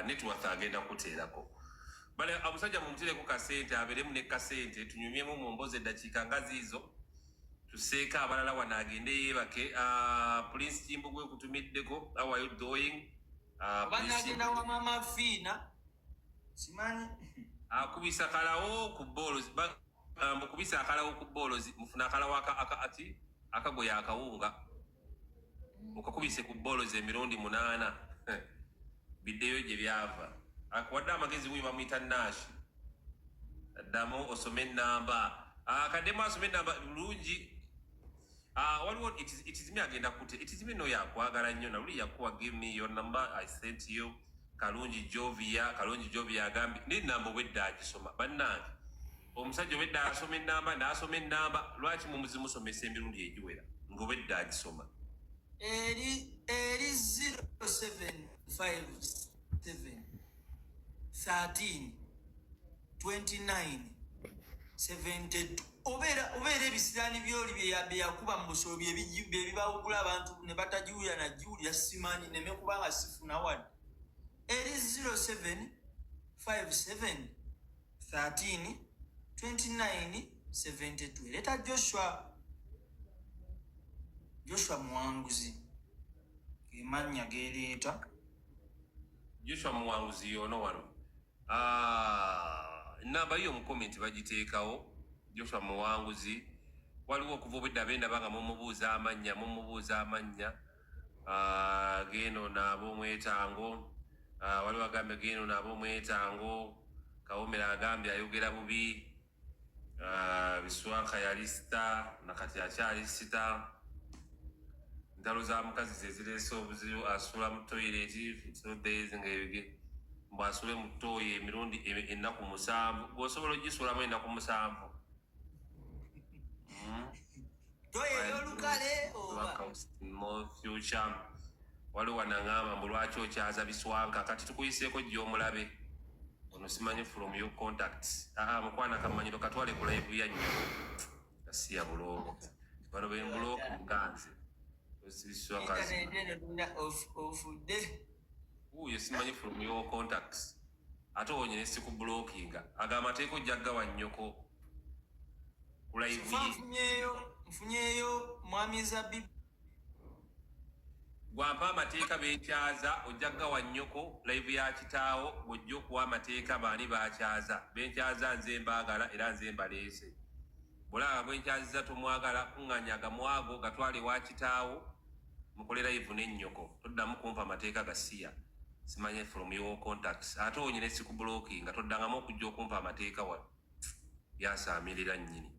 Network agenda kuteerako. Bale omusajja mumuteereko kasente, abeeremu ne kasente, tunyumyemu mu mboozi eddakiika nga ziizo, tuseeko abalala wano agende yeebake. Prince Kimbugwe nkutumiddeko, how are you doing? Oba Prince nagenda wa Mama Fiina, simanyi. Akubisa kalawo ku bboolozi, mukubisa akalawo ku bboolozi, mufune akalawo ati, akagoye akawunga. Mukakubise ku bboolozi emirundi 8. Biddeyo gye byava. Akuwadde amagezi wuyo bamuyita Nash. Addamu osome ennamba. Akaddemu asome ennamba bulungi. Waliwo it is me agenda kute. It is me no yakwagala nnyo na luli yakuwa give me your number I sent you. Kalungi Jovia, Kalungi Jovia agambye n'ennamba obwedda agisoma. Bannange, omusajja obwedda asoma ennamba n'asoma ennamba, lwaki mumuzimusomesa emirundi egiwera ng'obwedda agisoma? Eri 0757 13 29 72. Obeera ebisiraani byoli bye yakuba mu busolo bye bibawugula abantu ne batagiwulira nagiwulira, simanyi neme kubanga sifuna wadde. Eri 07 57 13 29 72, ereeta Joshua Muwanguzi, gemannya gereeta. Joshua Muwanguzi yono wano. Ah, namba yo mu comment bagiteekawo. Joshua Muwanguzi waliwo okuva obwedda bendaba nga mumubuuza amannya, mumubuuza amannya. Ah, geno naabo omwetango. Ah, waliwo agambye geno naabo omwetango. Kawomera agambye ayogera bubi. Ah, Biswanka yali star nakati akyali star. Ntalo za mukazi ze zireese obuzibu. Asula mu toilet 2 days ngaebige mbw asule mu toyi emirundi ennaku 7. Gweosobola ogisulamu ennaku 7? Toyi ey'olukale oba? More future. Waliwo wanaŋŋamba mbu lwaki okyaza Biswanka. Kati tukuyiseeko gy'omulabe ono, simanyi from your contacts. Aa, mukwana kamanyiro katwale ku live ya nnyo gasiya bulongo. Bano bembulooka muganze Biswanka. Internet eno tulina ofudde. Wuuyo simanyi from your contacts, ate wonyene sikublockinga. Aga amateeka ojja gawa nnyoko ku live So far ye. Nfunyeyo mwami Zabibu. Gwampa amateeka benkyaza, ojja gawa nnyoko live ya kitaawo. Bw'ojja okuwa amateeka baani bakyaza? Benkyaza nze mbaagala era nze mbaleese. Bwolaba gwenkyaziza tomwagala, kuŋŋaanya agamwago gatwale wa kitaawo mukole live n'ennyoko. Toddamu kumpa amateeka gasiya simanye from your contacts. Ate onyine sikublockinga, toddangamu okujja okumpa amateeka wano. Byasaamirira nnyini.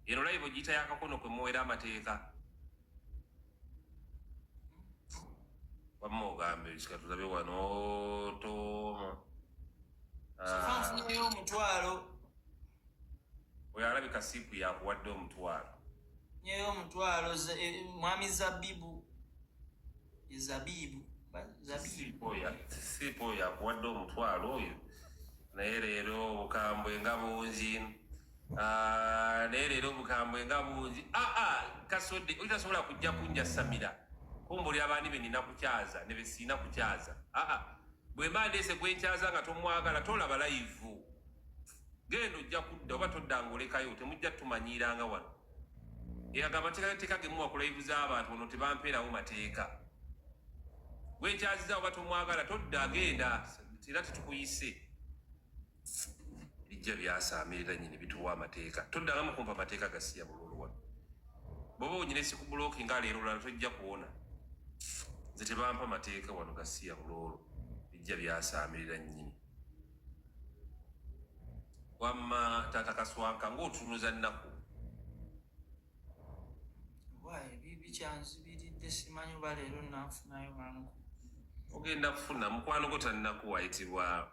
Eno live ogiyita yakakono kwe muwera amateeka. Wamma ogambe kika tulabe wano toma. So far nfunyeyo 500. Oyo alabika siipu yakuwadde 500. Nfunyeyo 500, mwami Zabibu. Ye Zabibu. Zabibu. Siipu oyo yakuwadde 500 oyo. Naye leero obukambwe nga bungi. Ah, naye leero obukambwe nga bungi. Aa, kasodde otasobola kujja kunjasamira kumbulira baani be nina kukyaza ne be siina kukyaza. Aa, bwe mba ndeese gwenkyaza nga tomwagala, tolaba live, genda ojja kudda oba toddanga olekayo. Temujja tumanyiiranga wano. Eraga amateekateeka gemuwa ku live z'abantu ono tebampeerawo mateeka. Gwenkyaziza oba tomwagala, todda, genda, era tetukuyise. Bijja byasaamirira nyini bituwa amateeka. Toddangamu kumpa amateeka gasiya bululu wano. Bwoba onyina esikublockinga leero olala tojja kuwona. Nze tebampa mateeka wano gasiya buloolo. Bijja byasaamirira nnyini. Wamma taata Kaswanka ng'otunuza nnaku. Waayi, bikyanzibiridde, simanyi oba leero nanfunayo mangu. Ogenda kufuna mukwano gwo tannaku ayitibwa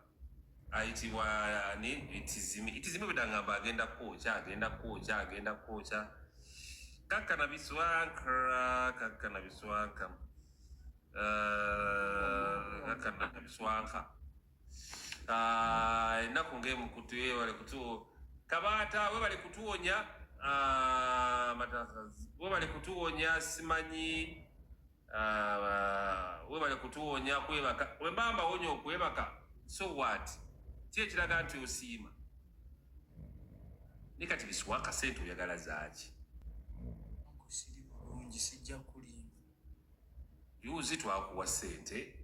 ani? Itizimi, Itizimi bwedangamba agenda kwokya, agenda kwokya, agenda kwokya. Kakkana Biswanka, kakkana Biswanka. Kakkana Biswanka. Ah, ennaku ng'emukutu webale kutu Kabaata, webale kutuwonya. Ah, webale kutuwonya simanyi. Ah, webale kutuwonya kwebaka. Wembamba wonya okwebaka, so what? Ki ekiraga nti osiima? Ne kati Biswaka sente oyagala zaaki? Siri bulungi, sijja kulimba. Yuzi twakuwa sente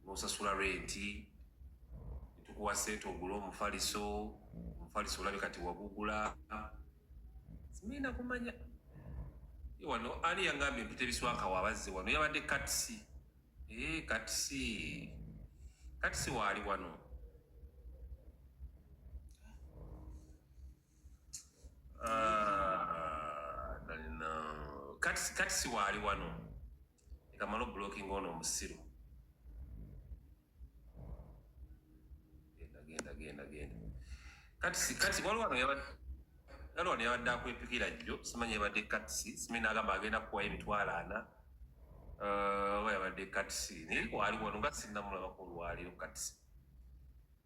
n'osasula renti, netukuwa sente ogule omufaliso. Omufaliso olabe kati wagugula. Simina kumanya. Ye wano ani yangambye mpite Biswaka wabazze wano? Yabadde Katisi. Ee, Katisi, Katisi waali wano. Ah, no. Katisi, Katisi waali wano. Ekamala oblocking ono omusiru. Genda, genda, genda, genda. Katisi, Katisi waliwo wano yabadde, waliwo wano yabadde akwepikira jjo. Simanyi yabadde Katisi, simanyi n'agamba agenda kukuwayo 40,000. Oba yabadde Katisi, naye waali wano nga sinnamulabako olwaleero Katisi.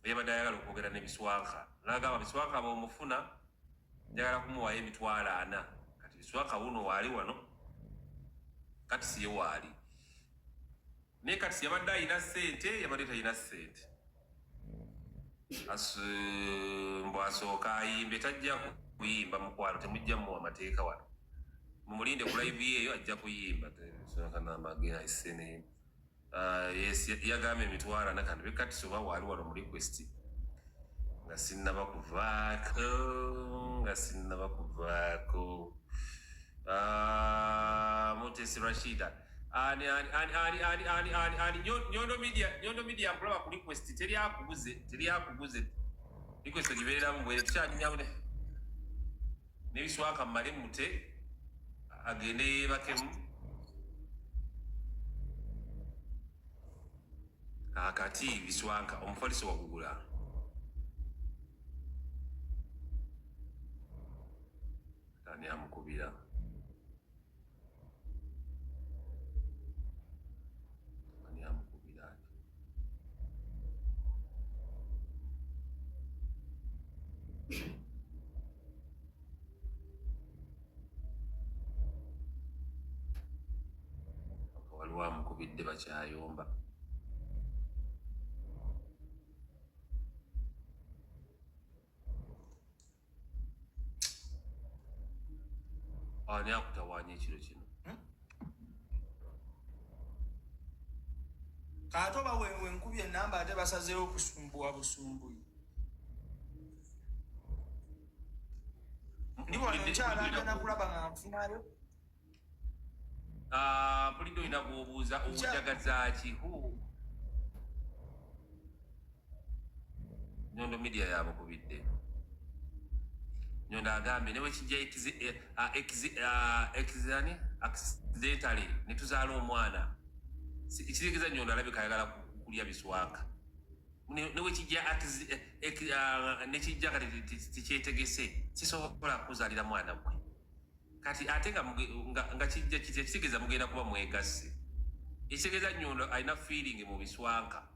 Yabadde ayagala okwogera ne Biswanka, n'agamba Biswanka bw'omufuna njagala kumuwaayo 400,000. Kati Biswanka wuno waali wano, kati siye waali, naye kati yabadde alina ssente, yabadde talina ssente. Mbu asooka ayimbe, tajja kuyimba mukwano, temujja muwa mateeka wano, mumulinde ku live yeeyo ajja kuyimba. Yes, yagambye 400,000. Kandi bekati oba waali wano mu request nga sinnaba kuvaako, nga sinnaba kuvaako. Mutesi Rashida, ani ani ani ani ani ani ani ani Nyondo Media, Nyondo Media nkulaba ku request, teri akuguze, teri akuguze, request ogibeereramu bwere. Tukyanyumyamu n'ebiswaka, mmale mute agende yeebakemu. Kaakati Biswanka, omufaliso wagugula? Ani amukubira? Ani amukubira ati? Waliwo amukubidde, bakyayomba. Ani akutawaanya ekiro kino? Kaate oba wenkubye enamba, ate basazeewo kusumbuwa busumbuyi. Ndi wano nkyalagana kulaba nga nfunayo. Ah, mpulidde olina gw'obuuza, owujagaza ki? Nyondo Media yamukubidde. Nyondo agambye ne wekijja ani accidentally ne tuzaala omwana. Ekitegeeza Nyondo alabika ayagala kulya Biswaka. Ne wekijja nekijja kati tikyetegese, sisobola kuzaalira mwana gwe. Kati ate nga kijja kitya? Kitegeeza mugenda kuba mwegasse. Ekitegeeza Nyondo alina feeling mu Biswanka.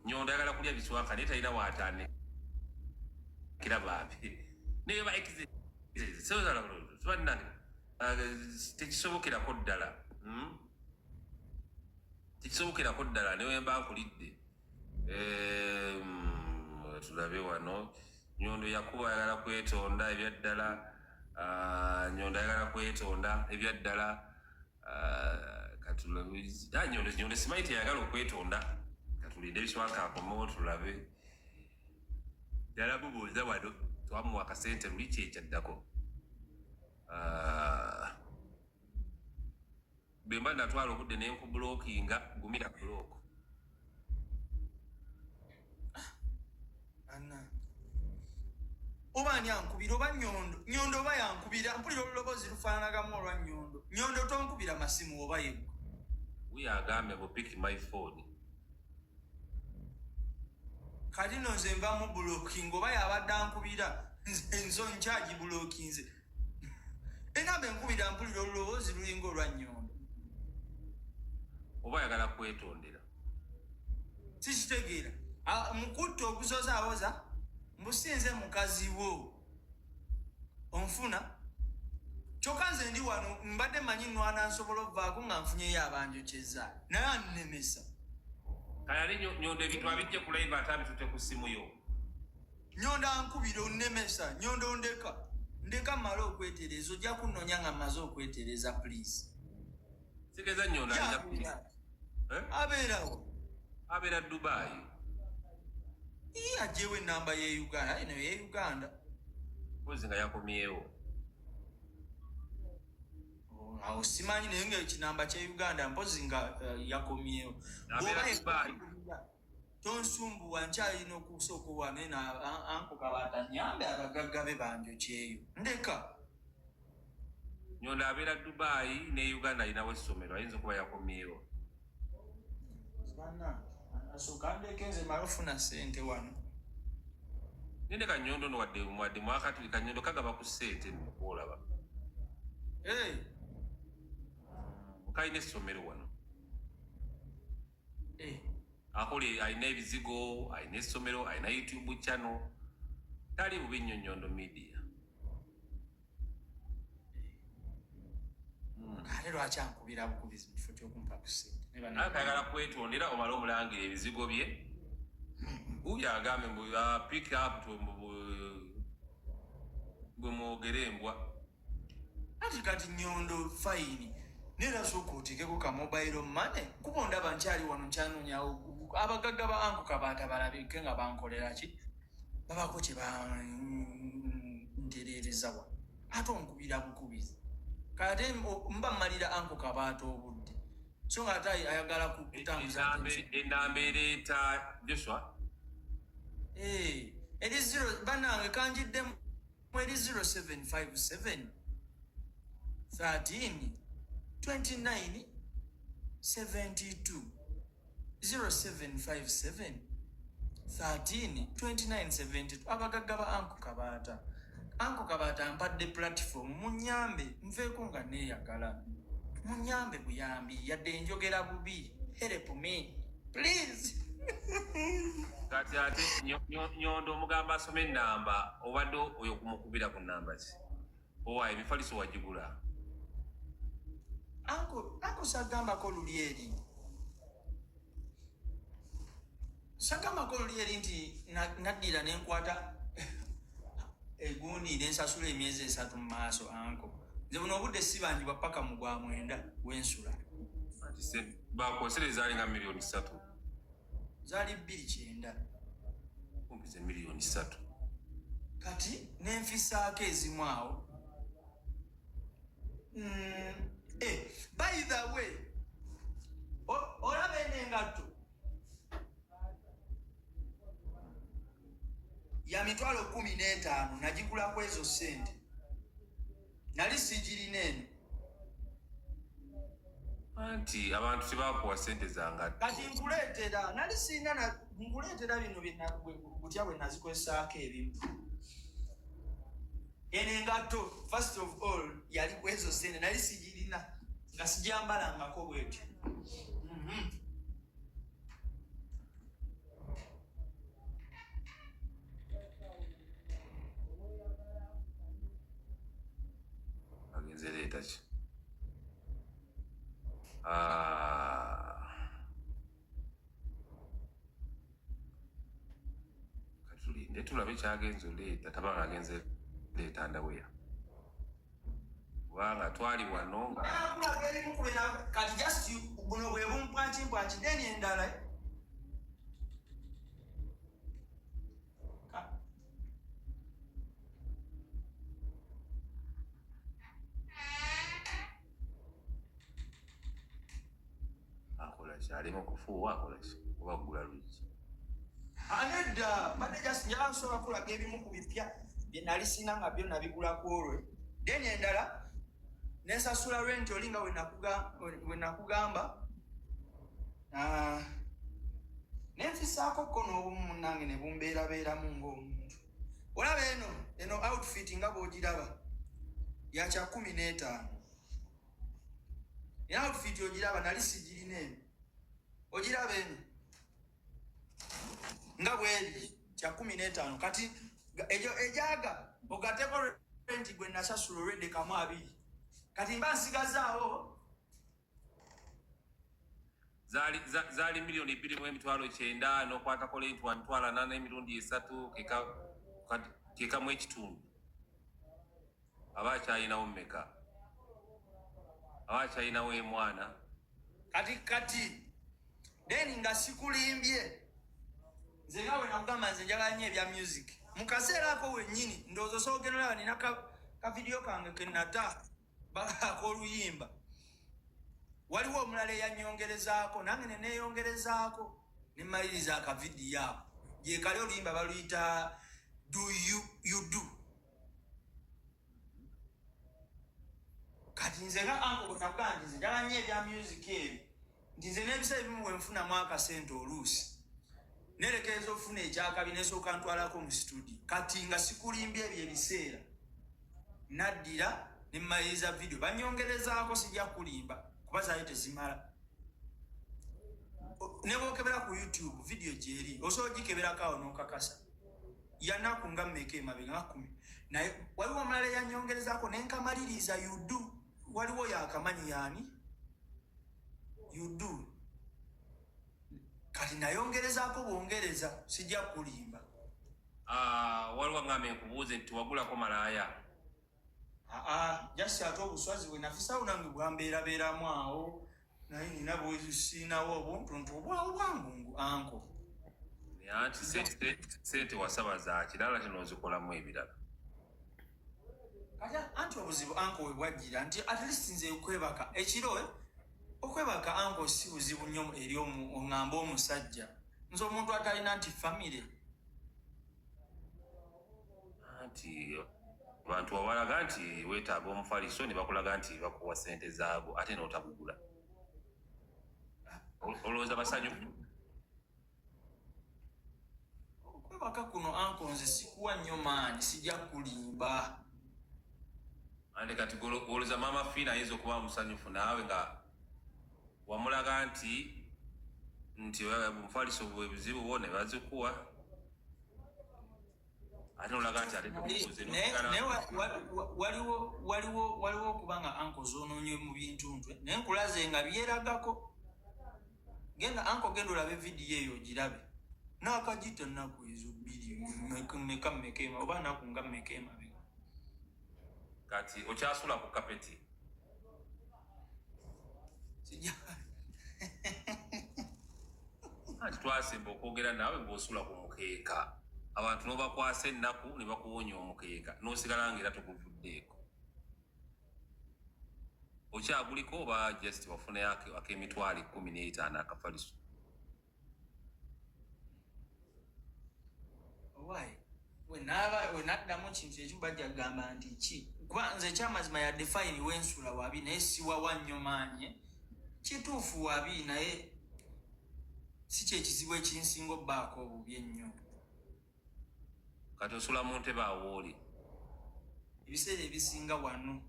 Nyondo ayagala kulya Biswanka naye talina waatandikira bambi. Naye ba bannange, tekisobokerako ddala. Tekisobokerako ddala newe mba nkulidde. Tulabe wano Nyondo yakuba ayagala kwetonda ebyaddala. Ah, Nyondo ayagala kwetonda ebyaddala. Ah, katulabe. Ah, Nyondo simanyi teyagala okwetonda. Katulinde Ebiswanka akomewo tulabe ddala. Bubuuza wano, twamuwa akasente luli, kyekyaddako. Ah, bwe mba natwala obudde nenkublockinga, gumira block. Anna. Oba ani ankubira? Oba Nyondo? Nyondo oba yankubira, mpulira oluloboozi lufaananagamu olwa Nyondo. Nyondo, tonkubira masimu oba yeggo. Wuyo agambye ngo pick my phone. Kati no nze nva mu blocking, oba yabadde ankubira, nze nzo nkyagiblockinze. Enamba enkubira, mpulira oluloboozi lulinga olwa Nyondo. Oba ayagala kwetondera. Sikitegeera. Ah, mukutta ogusoza awoza mbusinze mukazi wo onfuna, kyokka nze ndi wano mbadde manyi nwana nsobola okuvaako nga nfunyeyo abanjokyeza, naye annemesa. Kale ate Nyondo ebintu abijje ku live, ate abitutte ku ssimu yo. Nyondo ankubira, onnemesa. Nyondo, ndeka, ndeka mmale okwetereza. Ojja kunnonya nga mmaze okwetereza, please. Sigeza Nyondo alina. Eh? Abeerawo. Abeera Dubai. Ii, aggyewo enamba ye Uganda, eno ye Uganda. Mpozi nga yakomyewo. Oh, awo simanyi, naye nga ekinamba kye Uganda, mpozi nga yakomyewo. Abeera Bw'oba Dubai. Tonsumbuwa, nkyalina okusooka owane anko Kabaata nyambe abagagga be banjokyeyo, ndeka. Nyondo abeera Dubai ne Uganda alinawo essomero, ayinza okuba yakomyewo. Bannange, asooka ndeke nze male ofuna ssente wano. Nende Kanyondo no, wadde mwakatuli Kanyondo kagaba ku ssente nno kwolaba. Hey, kalina essomero wano. Eh, Akola, alina ebizigo, alina essomero, alina YouTube channel, tali bubi nnyo Nyondo Media. Ate lwaki ankubira bukubizi mu kifo ky'okumpa ku ssente? Ne bannange- Akayagala kwetondera omale omulangira ebizigo bye. Guyo agambe mbu pick up to bwe mwogere embwa. Ati kati Nyondo, fine, neera sooka oteekeko ka mobile money, kuba ondaba nkyali wano nkyanonyawo abagagga ba Uncle Kabaata balabike nga bankolera ki, babako kye bantereereza wano. Ate onkubira bukubizi, kate mba mmalira Uncle Kabaata obudde, so nga ate ayagala kutambuza. Enamba ereeta Joshua. Eh, eri zero, bannange, kanjiddemu, eri 0757 13 29 72, 0757 13 29 72. Abagagga ba Uncle Kabaata, Uncle Kabaata mpadde platform, munyambe nveeko nga neeyagala, munyambe buyambi, yadde njogera bubi, help me please. Kati ate Nyondo omugamba asome enamba, obadde oyo kumukubira ku namba ki? Owa emifaliso wagigula? Uncle sagambako luli eri, sagambako luli eri nti naddira nenkwata egundi nensasula emyezi 3 mu maaso. Uncle, nze buno obudde sibanjibwa paka mu gwa 9 wensula. Ati bakosere zaali nga miliyoni 3. Zaali 290. Kumpi ze miliyoni 3. Kati nenfisaako ezimu awo. By the way, olaba eno engatto ya 150,000, nagigulaku ezo ssente, nali sigirina eno. Anti abantu tebakuwa sente zangatto. Kati nkuleetera, nali sirina nkuleetera bino butya bwe nazikozesaako ebimu. Eno engatto, first of all, yali ku ezo ssente, nali sigirina, nga sijambalangako bwetyo. Agenze leeta ki? Ah. Katulinde tulabe kyagenze oleeta, tabanga agenze leeta underwear, kubanga twali wano nga Nakulaga ebimu ku kati just buno bwe bumpwankimpwanki, then endala akola ki? Alimu kufuuwa, akola ki oba kugula luggi? Anedda, mbadde just njagala nsobola kulaga ebimu ku bipya bye nali sina nga byo nabigula ku olwe. Then endala nensasula rent oli nga we nakugamba. Ah, nenfisaako ko n'obumu munnange ne bumbeerabeeramu ng'omuntu. Olaba eno outfit nga bw'ogiraba ya kya 15. Eno outfit ogiraba, nali sigirina eno. Ogiraba eno nga bweri kya 15. Kati egyo ejaga ogateko rent gwe nasasula olwedde kamu abiri, kati mba nsigazaawo. Zaali miliyoni 2 mu emitwalo 90, n'okwatako rent wa 80,000 emirundi esatu, kekamu ekitundu. Aba akyalinawo mmeka? Aba akyalinawo emwana. Kati then nga sikulimbye, nze nga bwe nakugamba, nze njagala nnyo ebya music. Mu kaseera ako wennyini ndowooza osobola olaba nina ka video kange kenata ak'oluyimba, waliwo omulala eyanyongerezaako, nange neneeyongerezaako nemmaliriza akavidiyo ako gyekali. Oluyimba baluyita Do You, You Do. Kati nze nga uncle bwe nakugamba nti nze njagala nnyo ebya music ebyo, nti nze n'ebiseera ebimu bwe nfunamu akasente oluusi nerekereza okufuna ekyakabi, nesooka ntwalako mu studio. Kati nga sikulimbye, ebyo ebiseera naddira nemmaliriza video, banyongerezaako, sijja kulimba kuba zaali tezimala. Ne bwokebera ku YouTube, video gyeri, osobola ogikeberako awo n'okakasa. Yanaku nga mmeka emabega? Nga 10. Naye waliwo omulala eyanyongerezaako nenkamaliriza. Yudu, waliwo yakamanyi yaani yudu. Kati nayongerezaako bwongereza, sijja kulimba. Ah, waliwo aŋŋamba nkubuuze nti wagulako malaaya? Aa, just ate obuswazi bwe nafisawo nange bwambeerabeeramu awo, naye nina bwesiinawo obuntuntu obwawo bwangungu, uncle. Naye anti sente wasaba za kirala, kino ozikolamu ebirala. Kati anti obuzibu, uncle, we bwajjira nti at least nze okwebaka ekiro, okwebaka, uncle, si buzibu nnyo eri oŋŋamba omusajja. Nze omuntu atalina nti famire. Anti abantu wabalaga nti weetaaga omufaliso, ne bakulaga nti bakuwa sente zaago, ate n'otagugula. Olowooza basanyufu? Okwebaka kuno, uncle, nze sikuwa nnyo maanyi, sijja kulimba. Ante kati olowooza Maama Fiina ayinza okuba musanyufu naawe nga wamulaga nti omufaliso bwe buzibu bwo, ne bazikuwa, ate nolaga nti ate toguguze? Naye waliwo okuba nga, uncle, zonoonye mu bintu ntwe, naye nkulaze nga byeragako. Genda, uncle, genda olabe vidiyo eyo, ogirabe. Naakagita ennaku ezo 2 meka mmeka oba naku nga mmeka emabega. Kati okyasula ku kapeti? Sijja. Anti twasemba okwogera naawe ng'osula ku mukeeka. Abantu n'obakwasa ennaku ne bakuwonya omukeeka, n'osigala nga era toguvuddeeko. Okyaguliko oba just wafunayo ak'emitwalo 15 akafaliso? Why? Wenaaba wenaddamu kintu ekimu, bajja kugamba nti ki, kuba nze ekyamazima yadde fine wensula wabi, naye siwawa nnyo maanyi. Kituufu wabi, naye si kyekizibu ekinsinga obbaako obubi ennyo. Kati osula mu ntebe awo oli? Ebiseera ebisinga wano.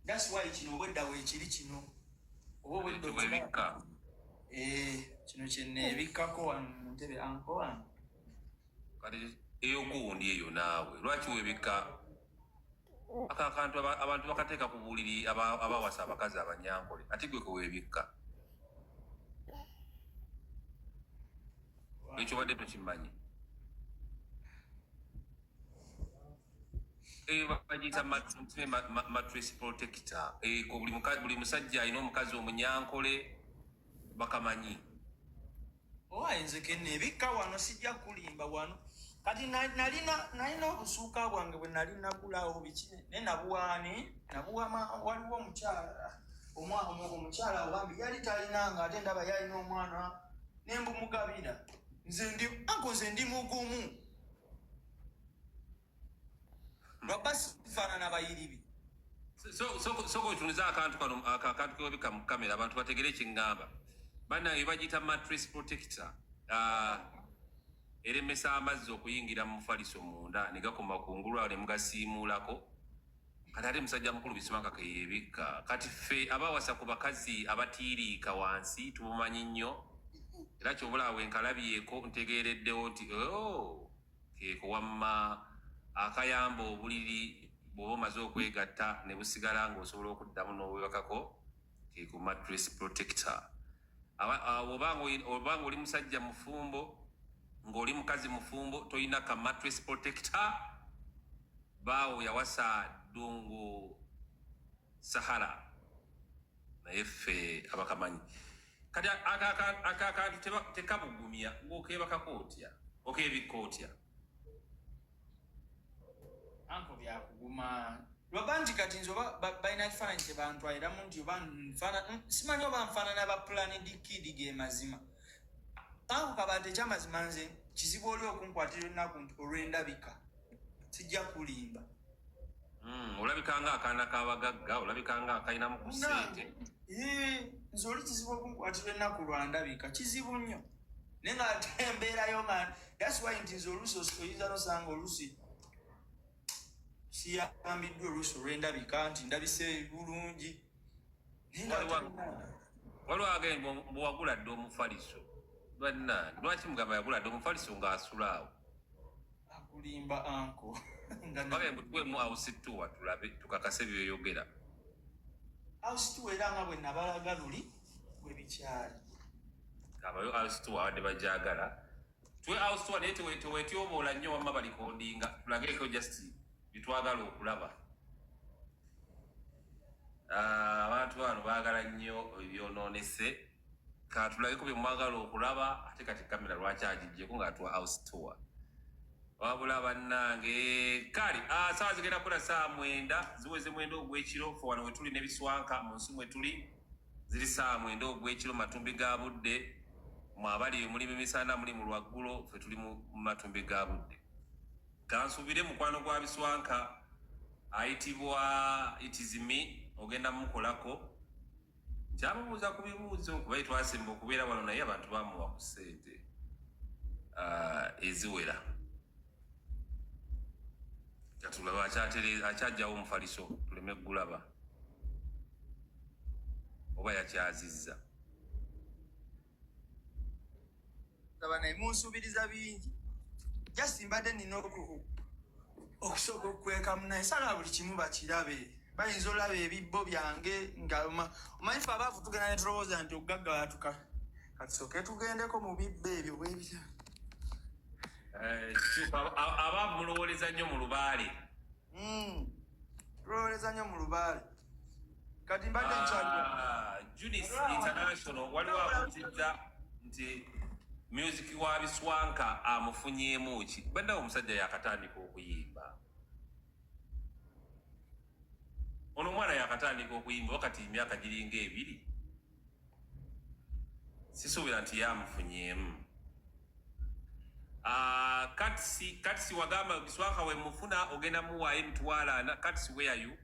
That's why kino obwedda weekiri kino oba obwedda. Webikka? Eh, kino kyeneebikkako wano mu ntebe, uncle, wano. Kati eyo gundi eyo naawe lwaki webikka aka akantu? Abantu bakateeka ku buliri abawasa abakazi abanyankole, ate gwe keweebikka. Ekyo badde tokimanyi? Eyo bagiyita mattress protector. Eko buli musajja alina omukazi omunyankole bakamanyi. Owaye, nze keneebikka wano, sijja kulimba wano. Kati nalina obusuuka bwange bwe nali nagulawo biki, naye nabuwaani nabuwama. Waliwo omukyala omukyala obambi yali talinanga, ate ndaba yalina omwana, nembumugabira. Nze ndi, uncle, nze ndi mugumu lwaba sifaanana bayiribi. Soka otunuze akantu kano, akantu kewebika mu kamera, abantu bategere ekiŋŋamba. Bannange, bagiyita mattress protector. Ah, eremesa amazzi okuyingira mu mufaliso munda ne gakoma kungulu awo ne mugasiimuulako. Kati ate musajja mukulu bisumaka keyeebikka. Kati ffe abawasa ku bakazi abatiiriika wansi tubumanyi nnyo, era kyobulaawe nkalabyeko ntegeereddewo nti, oh, keeko wamma akayamba obuliri bw'oba omaze okwegatta ne busigala ng'osobola okuddamu n'obwebakako. Keeko mattress protector. Oba nga oli musajja mufumbo, ng'oli mukazi mufumbo, toyina ka mattress protector, baawo yawasa ddungu Sahara, naye ffe abakamanyi. Kati aka akantu tekabugumya, ng'okeebakako otya, okeebikka otya? Uncle, byakuguma lwaba nti kati nze oba balina kifaananyi kyebantwaliramu nti oba simanyi oba nfaanana ba planned kid. Ge mazima, uncle Kabaata, ekyamazima nze kizibu oli okunkwatira ennaku nti olw'endabika, sijja kulimba. Olabika nga akaana k'abagagga, olabika nga akalinamu ku ssente. Eh, nze oli kizibu okunkwatira ennaku lwandabika, kizibu nnyo, naye nga ate embeerayo nga that's why nti nze oluusi oyinza nosanga oluusi siyambiddwa oluusi olw'endabika nti ndabise bulungi, naye nga Waliwo agenda bwewagula dde omufaliso. Bannange, lwaki mugamba yagula dda omufaliso ng'asula awo? Akulimba anko. Bagambe mbu tuweemu house tour tulabe tukakase byoyogera. House tour era nga bwe nabalaga luli bwe bikyali. Abayo house tour abadde bajagala. Tuwe house tour naye tewetyoboola nnyo, wamma balikondinga tulageko just byetwagala okulaba. Ah, abantu bano baagala nnyo ebyonoonese. Katulageko bye mwagala okulaba. Ate kati kamera lwaki agiggyeko ng'atuwa house tour? Wabula bannange, kale, ah, saawa zigenda kukola 9:00 ziweze 9 ogw'ekiro. Fe wano wetuli n'ebiswanka mu nsi mwe tuli ziri 9:00 ogw'ekiro, matumbi ga budde. Mwabali muli misana, muli mu lwaggulo, ffe tuli mu matumbi ga budde. Kansuubire mukwano gwa Biswanka ayitibwa Itizimi ogenda mukolako nkyamubuuza ku bibuuzo, kuba twasemba okubeera wano naye abantu bamuwa ku ssente, ah, eziwera. Katulaba akyajjawo omufaliso tuleme gulaba oba yakyazizza. Banaye munsuubiriza bingi. Just mbadde nina okusooka okukwekamu, naye sala buli kimu bakirabe. Bayinza olaba ebibbo byange nga omanyi fe abaavu tugenda ne tulowooza nti okugagga watuka. Katusooke tugendeko mu bibbo ebyo bwebira. Eh, kituufu, abaavu mulowooleza nnyo mu lubaale. Tulowooleza nnyo mu lubaale. Kati mbadde nkyali Ah, Junis International, waliwo abuuzizza nti music wa Biswanka amufunyeemu ki? Bannawe, omusajja yakatandika okuyimba. Ono omwana yakatandika okuyimba wakati emyaka giringa 2. Sisuubira nti yamufunyeemu. Ah, Katsi wagamba Biswanka wemufuna ogenda muwaayo 400,000. Katsi, where are you?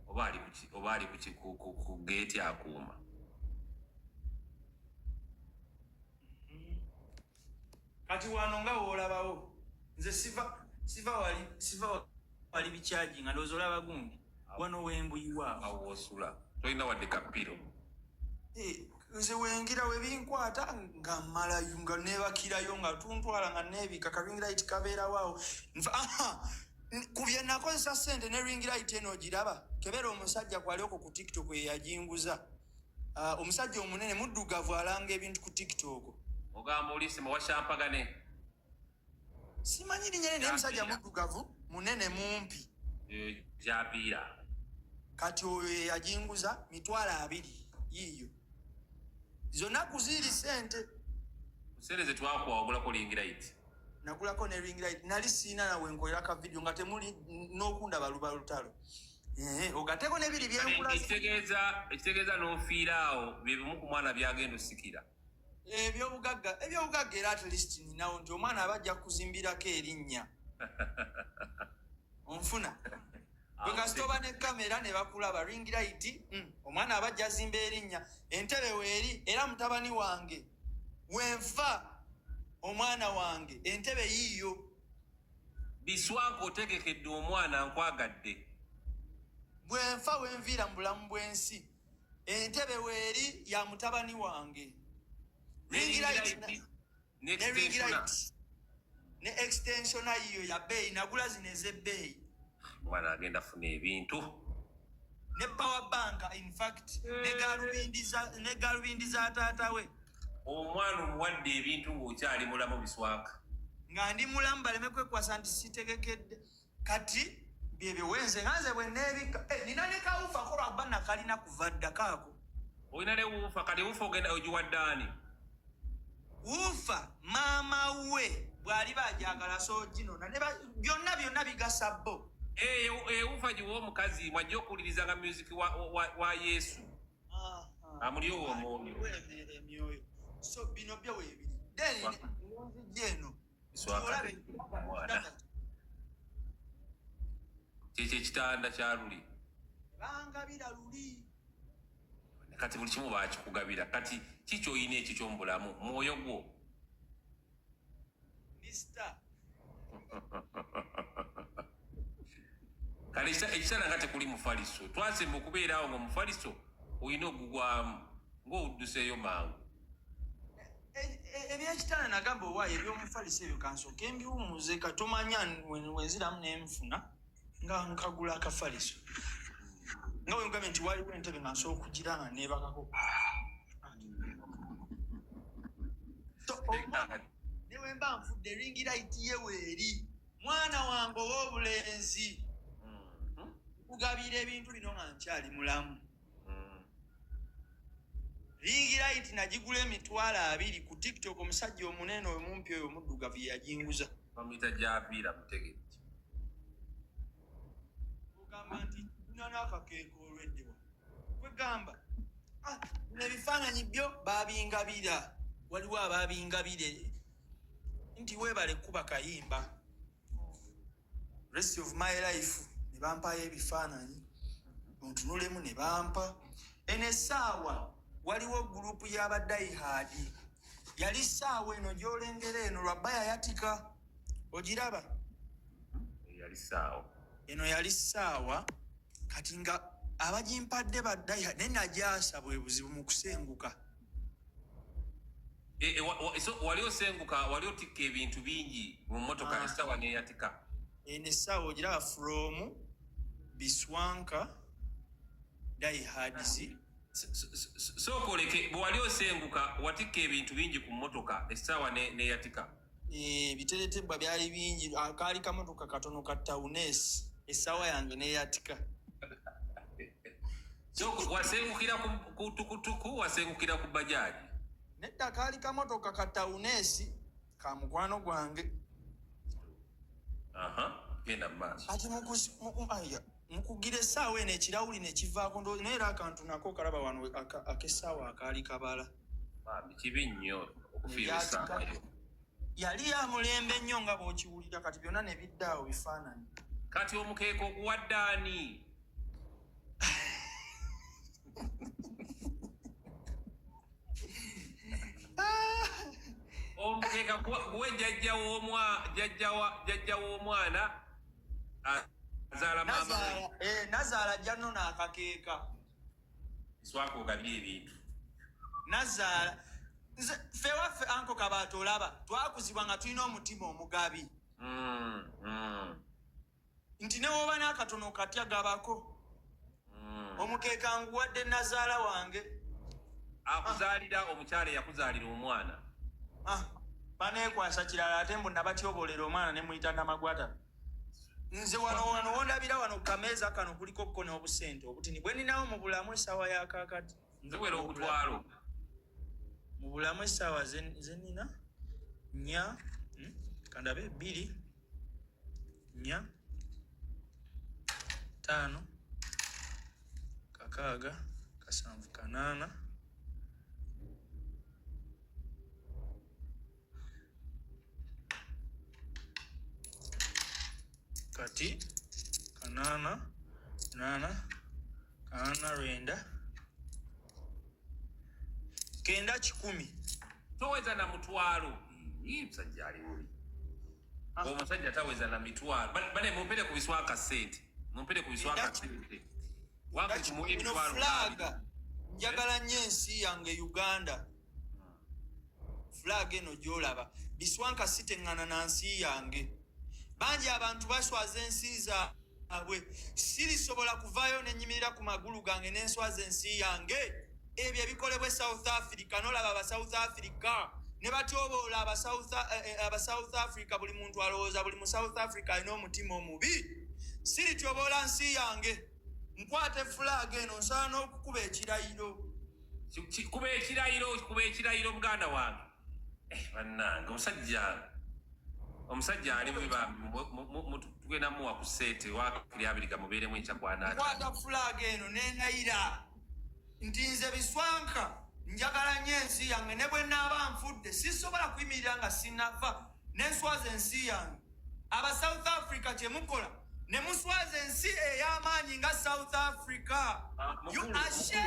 Oba ali ku geeti akuuma? Kati wano nga woolabawo nze siva wali, siva wali bikyagi nga ndowooza olaba gundi wano wembuyiwaawo. Awo wosula tolina wadde kapiro. Eh, nze wengira webinkwata nga mmalayo nga nebakirayo nga tuntwala nga neebika. Ka ring light kabeerawo awo. Aha, ku bye nakozesa sente ne ring light eno ogiraba. Kebera omusajja kwali okwo ku TikTok eyajinguza. Ah, omusajja omunene muddugavu alanga ebintu ku TikTok. Ogamba olisima washampagane. Simanyi linnya lye, naye musajja muddugavu munene mumpi. Jabiira. Kati oyo ye yajinguza 20,000 yiiyo zonna kuziiri sente. Sente zetwakuwa wagulako ring light. Nagulako ne ring light. Nali siina nawe nkolera ka video nga temuli n'okundaba luba lutalo. Ehe, ogateko n'ebiri byenkula. Ekitegeeza n'ofiira awo bye bimu ku mwana byagenda osikira. Ebyobugagga era at least ninawo nti omwana aba ajja kuzimbirako erinnya. Onfuna bwe kasita oba ne kamera ne bakulaba, ring light, omwana aba ajja azimba erinnya. Entebe weeri era mutabani wange wenfa omwana wange entebe yiiyo. Biswanka otegekedde omwana, nkwagadde. Bwenfa wenviira mu bulamu bw'ensi, entebe weeri ya mutabani wange. Ring light ne ne ring extensiona. light ne extensiona yiyo ya bbeeyi. Nagula zino ez'ebbeeyi. Omwana agenda funa ebintu. Ne power bank, in fact ne galubindi za taata we. Omwana omuwadde ebintu ng'okyali mulamu, Biswanka. Nga ndi mulamu baleme kwekwasa nti sitegekedde. Kati byebyo wenze nga nze bwe neebika. Eh, nina ne ka woofer ko lwakuba nakalina kuva dda kaako. Olina ne woofer. Kati woofer ogenda ogiwadde ani? Woofer maama we bw'aliba ajagala sooginona ne byonna byonna bigasa bo. Eh, woofer giwa omukazi mwajja okuwulirizanga music wa Yesu amulyowa omwoyo. Emyoyo. So bino byo weebiri, then nzijja eno. Biswanka Olabe. Mwana. Kyekyo ekitanda kya luli? Bangabira luli. Kati buli kimu bakikugabira. Kati kikyoyina ekyo kyomubulamu mwoyo gwo? Mister. Kale ekitanda nga tekuli mufaliso. Twasemba okubeera awo nga omufaliso olina ogugwamu ng'owudduseeyo mangu. Ebyekitanda nagamba owaayo ebyomufaliso ebyo kansooke mbiwumuze, katomanya wenziramu nenfuna nga nkagula akafaliso, nga wengambye nti waliwo entebe nga nsobola okugira nga neebakako. So, omwana ne bwe mba nfudde, ring light ye weeri. Mwana wange ow'obulenzi, nkugabira ebintu bino nga nkyali mulamu. Ring light nagigula 20,000 ku TikTok. Omusajja omunene omumpi oyo omuddugavu ye yajinguza. Bamuyita Javiira Mutegeki. Ogamba nti nina n'akakeeka olwedde wa kwegamba, ah, bino ebifaananyi byo babingabira, waliwo ababingabire nti weebale kuba kayimba "Rest of My Life", ne bampayo ebifaananyi ontunulemu, ne bampa eno essaawa. Waliwo gurupu y'aba diehard, yali ssaawa eno gy'olengera eno lwabba yayatika, ogiraba? Yali saawa. Eno yali ssaawa, kati nga abagimpadde ba diehard, naye nagyasa bwe buzibu mu kusenguka. E, so wali osenguka, wali otikka ebintu bingi mu mmotoka? Ah. Essaawa neyatika. Eno essaawa ogiraba, from Biswanka diehards. Sooka oleke, bwe wali osenguka watikka ebintu bingi ku mmotoka, essaawa neyatika. Ebiteretebwa byali bingi. Ah, kaali kamotoka katono ka townes, essaawa yange neyatika. Sooka wasengukira ku tukutuku, wasengukira ku bajaji? Nedda, kaali kamotoka ka townes ka mukwano gwange. Aha, genda mu maaso. Ati aya, mukugira essaawa eno ekirawuli nekivaako, naye era akantu nako kalaba wano ak'essaawa akaali kabala. Bambi, kibi nnyo okufiirwa essaawa yo. Yali ya mulembe nnyo nga bw'okiwulira, kati byonna ne bidda awo bifaananyi. Kati omukeeka oguwadde ani? Omukeeka guwe jjajja w'omwana azaala maama we. Nazaala ajja nno n'akakeeka. Swaka ogabye ebintu. Nazaala nze ffe waffe anko Kabaata, olaba twakuzibwa nga tulina omutima omugabi, nti ne woba n'akatono katya gabako. Omukeeka nguwadde nazaala wange. Akuzaalira, omukyala eyakuzaalira omwana. Ah, baneekwasa kirala, ate mbu nabatyoboolera omwana ne muyita namagwata. Nze wano wondabira wano kameeza kano kuliko kko n'obusente obutini bwe ninawo mu bulamu essaawa ya kaakati. Ziwera ogutwalo. Mu bulamu essaawa ze nina nnya, kandabe, bbiri, nnya, ttaano, kakaaga, kasanvu, kanaana, kati kanaana, naana, kanaana, lwenda, kenda, 100. Toweza na mutwalo. Ii, musajja ali bubi. Omusajja taweza na mitwalo. Bane mumpere ku biswaka sente, mumpere ku biswaka sente, wakati muwe Ino emitwalo. Flag, njagala nnyo ensi yange Uganda. Flag eno gyolaba, Biswanka siteŋŋana na nsi yange. Bangi abantu baswaza ensi zaabwe, sirisobola kuvaayo nenyimirira ku magulu gange nenswaza ensi yange. Ebyo ebikolebwa e South Africa, nolaba aba South Africa ne batyoboola aba South Africa, buli muntu alowooza buli mu South Africa alina omutima omubi. Sirityoboola nsi yange. Nkwata efulaaga eno, nsaana n'okukuba ekirayiro. Kuba ekirayiro, kuba ekirayiro, muganda wange. Eh, bannange, omusajja ali mubi bambi. Tugenda muwa ku sente wakiri abiri gamubeeremu enkyakwana. Nkwata fulaaga eno nenayira nti nze Biswanka njagala nnyo ensi yange, ne bwe naaba nfudde sisobola kuyimirira nga sinnafa nenswaza ensi yange. Aba South Africa kyemukola ne muswaza ensi ey'amaanyi nga South Africa. Ah, You mukulu, are shame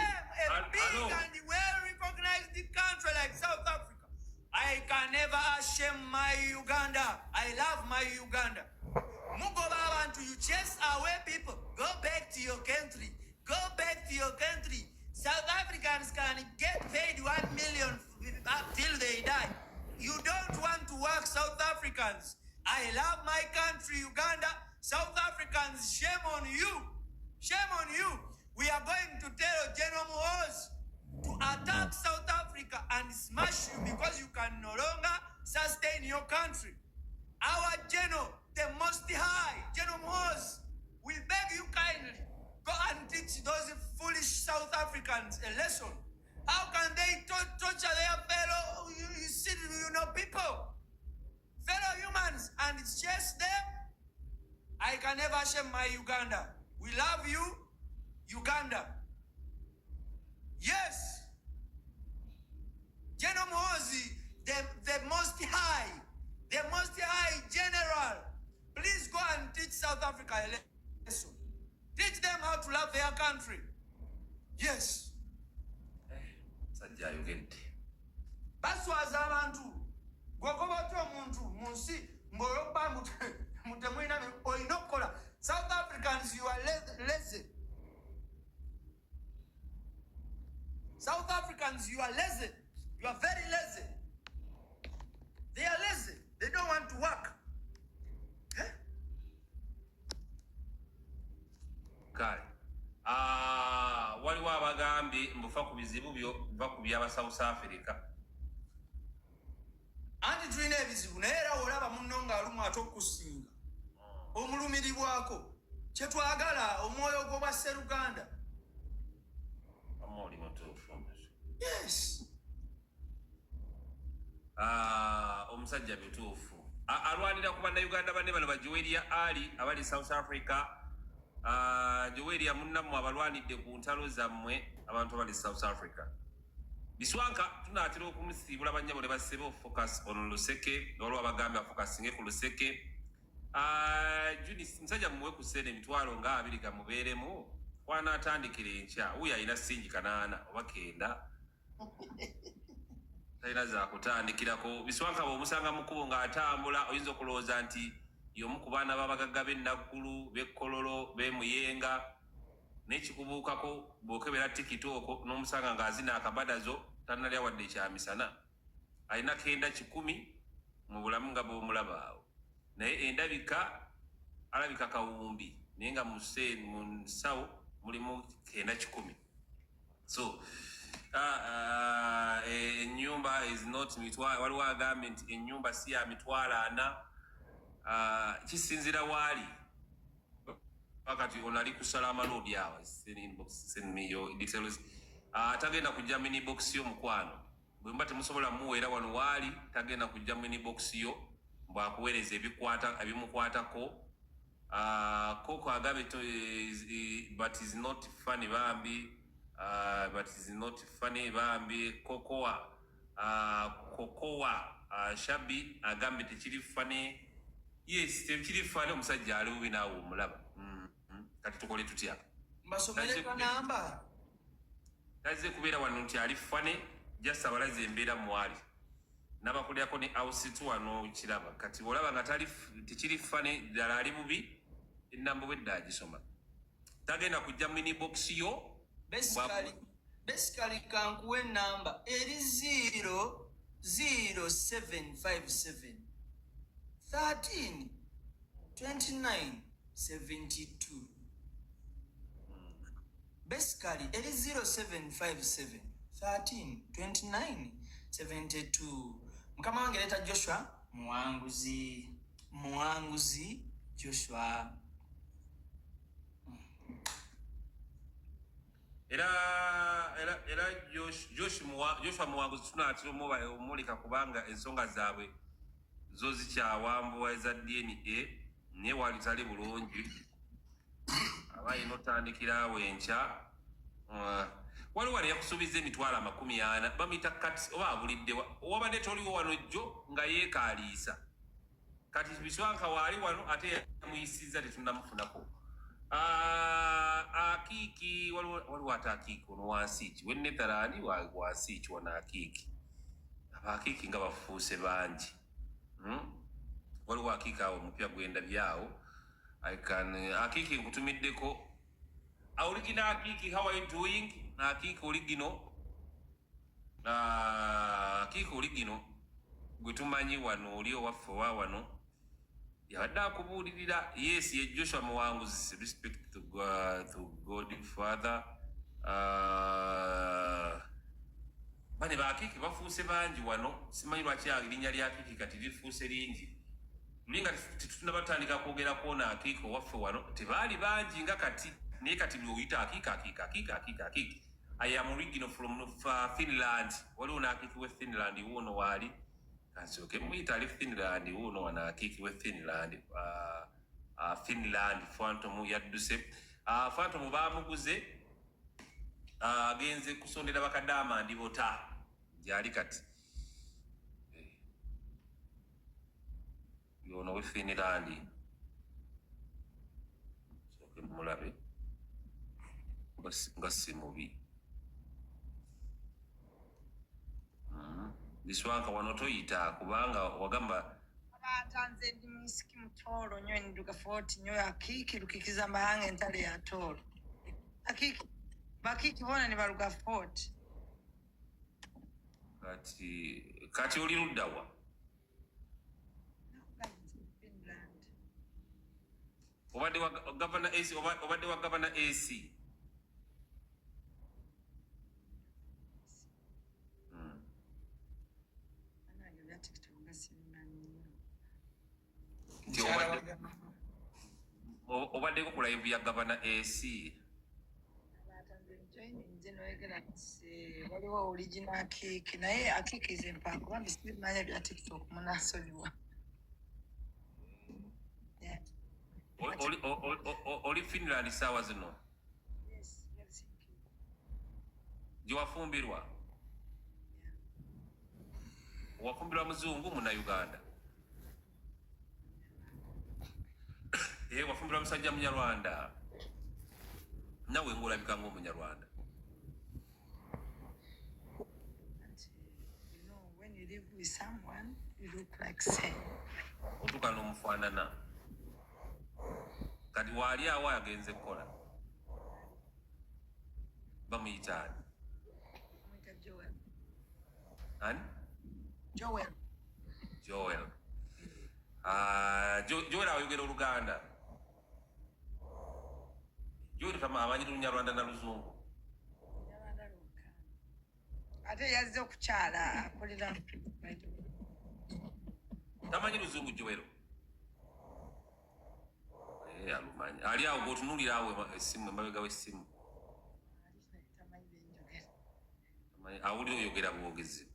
a big Hello. and well recognized country like South Africa. I can never shame my Uganda. I love my Uganda. Mugoba abantu, you chase away people. Go back to your country. Go back to your country. South Africans can get paid 1 million up till they die. You don't want to work, South Africans. I love my country, Uganda. South Africans, shame on you. Shame on you. We are going to tell General Muhoozi to attack South Africa and smash you because you can no longer sustain your country. Our general, the Most High, General Muhoozi, we beg you kindly, go and teach those foolish South Africans a lesson. How can they torture their fellow people, fellow humans, and chase them? I can never shame my Uganda. We love you, Uganda. Yes. General Muhoozi, the Most High, the Most High General, please go and teach South Africa a lesson. Teach them how to love their country. Yes. Sajja ayogedde. Baswaza abantu. Gwogoba otya omuntu mu nsi ng'olobba mbu temulina olina okukola. South Africans, you are lazy. South Africans, you are lazy. You are very lazy. They are lazy. They don't want to work. Eh? Kale. Waliwo abagambye mbufa ku bizibu byo va ku byaba South Africa. Anti tulina ebizibu naye era olaba munno ng'alumwa ate okusinga. Omulumiribwako. Kye twagala omwoyo gw'obwa Sseruganda. Amma oli mutuufu. Yes. Omusajja bituufu. Alwanira ku bannayuganda banne bano ba Joweria Ali abali South Africa. Joweria munnammwe abalwanidde ku ntalo zammwe abantu abali South Africa. Biswanka tunaatera okumusiibula bannyabo ne bassebo focus on Luseke, waliwo abagambye afokasinge ku Luseke. Juni musajja mumuwe ku ssente emitwalo nga abiri gamubeeremu kwanaatandikira enkya. Wuuyo alina singi 8 oba 9. Talina za kutandikirako. Biswanka bw'omusanga mu kkubo ng'atambula oyinza okulowooza nti y'omu ku baana b'abagagga b'e Naggulu, b'e Kololo, b'e Muyenga. N'ekikubuukako bw'okebera TikTok n'omusanga ng'azina akabadazo tannalya wadde ekyamisana. Alina 900 mu bulamu nga bw'omulaba awo. Naye endabika alabika kawumbi naye nga mu nsawo mulimu 900. So ennyumba is not mitwalo, waliwo agambye nti ennyumba si ya mitwalo 40. Kisinziira waali. Wakati ono ali kusala amaloodi awo, send inbox, send me your details. Tagenda kujja mini box yo mukwano. Bwe mba temusobola muweera wano waali, tagenda kujja mini box yo mbwakuweereza ebimukwatako. Koko agabe to, but is not funny bambi. But is not funny bambi. Kokoa, Kokoa, Shabi agambe tekiri funny. Yes, tekiri funny omusajja ali bubi naawe omulaba. Kati tukole tutya? Mbasomere namba. Tazze kubeera wano nti ali funny, just abalaze embeera mwali. N'abakulyako ne house tu wano kiraba. Kati bw'olaba nga tali tekiri funny, ddala ali bubi, ennamba bwedda agisoma. Tagenda kujja mini box yo. Basically kankuwe ennamba eri 00757 13 29 72. Basically eri 0757 13 29 72. Mukama wange leeta Joshua Muwanguzi. Muwanguzi Joshua. Era Joshua Muwanguzi tunaatera omuleka kubanga ensonga zaabwe zo zikyawambuwa eza DNA naye wali tali bulungi. Aba alina otandikira awo enkya. Waliwo wano yakusuubiza emitwalo 40 bamuyita Kati oba abulidde wabadde toliwo wano jjo nga yeekaaliisa. Kati Biswanka waali wano ate yamuyisizza tetunnamufunako. Akiiki waliwo ate Akiiki ono wansi ki? We Netherland wansi ki wano Akiiki? Abaakiiki nga bafuuse bangi. Waliwo Akiiki awo omupya gwendabye awo. I can Akiiki nkutumiddeko. Original Akiiki, how are you doing? Akiika oligino, akiika oligino gwe tumanyi wano, oli owaffe owa wano yabadde akubuulirira. Yes, ye Joshua Muwanguzi. Respect to God Father. Bane bakiiki bafuuse bangi wano, simanyi lwaki erinnya lya Akiiki kati lifuuse lingi. Luli nga tetunabatandika kwogera kwona Akiiki owaffe wano, tebaali bangi nga kati, naye kati lweoyita Akiiki, Akiiki, Akiiki, Akiiki, Akiiki. I am original from Finland. Waliwo n'Akiiki we Finland wuuno waali, kansooke muyita ali Finland wuuno wano, Akiiki we Finland. Finland Phantom yadduse. Phantom baamuguze, agenze kusondera bakadaama ndibota gyali kati. Yono we Finland, sooke mulabe nga si mubi. Biswanka wano toyita kubanga wagamba. Kabaata, nze ndi mwisiki mutooro nnyo, enduga footi nnyo, Akiiki lukikiza mahanga entale ya Tooro. Akiiki bakiiki boona ne baluga footi. Kati oli luddawa? Finland. Obadde wa Gavana AC, obadde wa Gavana AC? Banange, bya TikTok nga sibimanyi nnyo. Nti obaddeko ku live ya Gavana AC? Kabaata, nze joininze noyogera nti waliwo original Akiiki, naye Akiiki ze mpango bambi sibimanya bya TikTok, munansonyiwa. Yeah. Oli Finland saawa zino? Yes, Helsinki. Gye wafumbirwa? Yeah. Wafumbirwa muzungu, Munnayuganda? Wafumbirwa musajja Munyarwanda? Nawe ng'olabika ng'Omunyarwanda. And when you live with someone, you look like same. Otuuka n'omufaanana. Kati waali awo agenze kukola, bamuyita ani? Amwita Joel. Ani? Joel. Joel. Ah, Joel ayogera Oluganda? Joel tama amanyi Lunyarwanda na Luzungu? Nyarwanda lwokka. Ate yazze okukyala, akolera by the way. Tamanyi Luzungu Joel? Alumanyi. Ali awo gwotunuulira awo essimu, emabega w'essimu. Tamanyi byenjogera. Awulira oyogera bwogezi.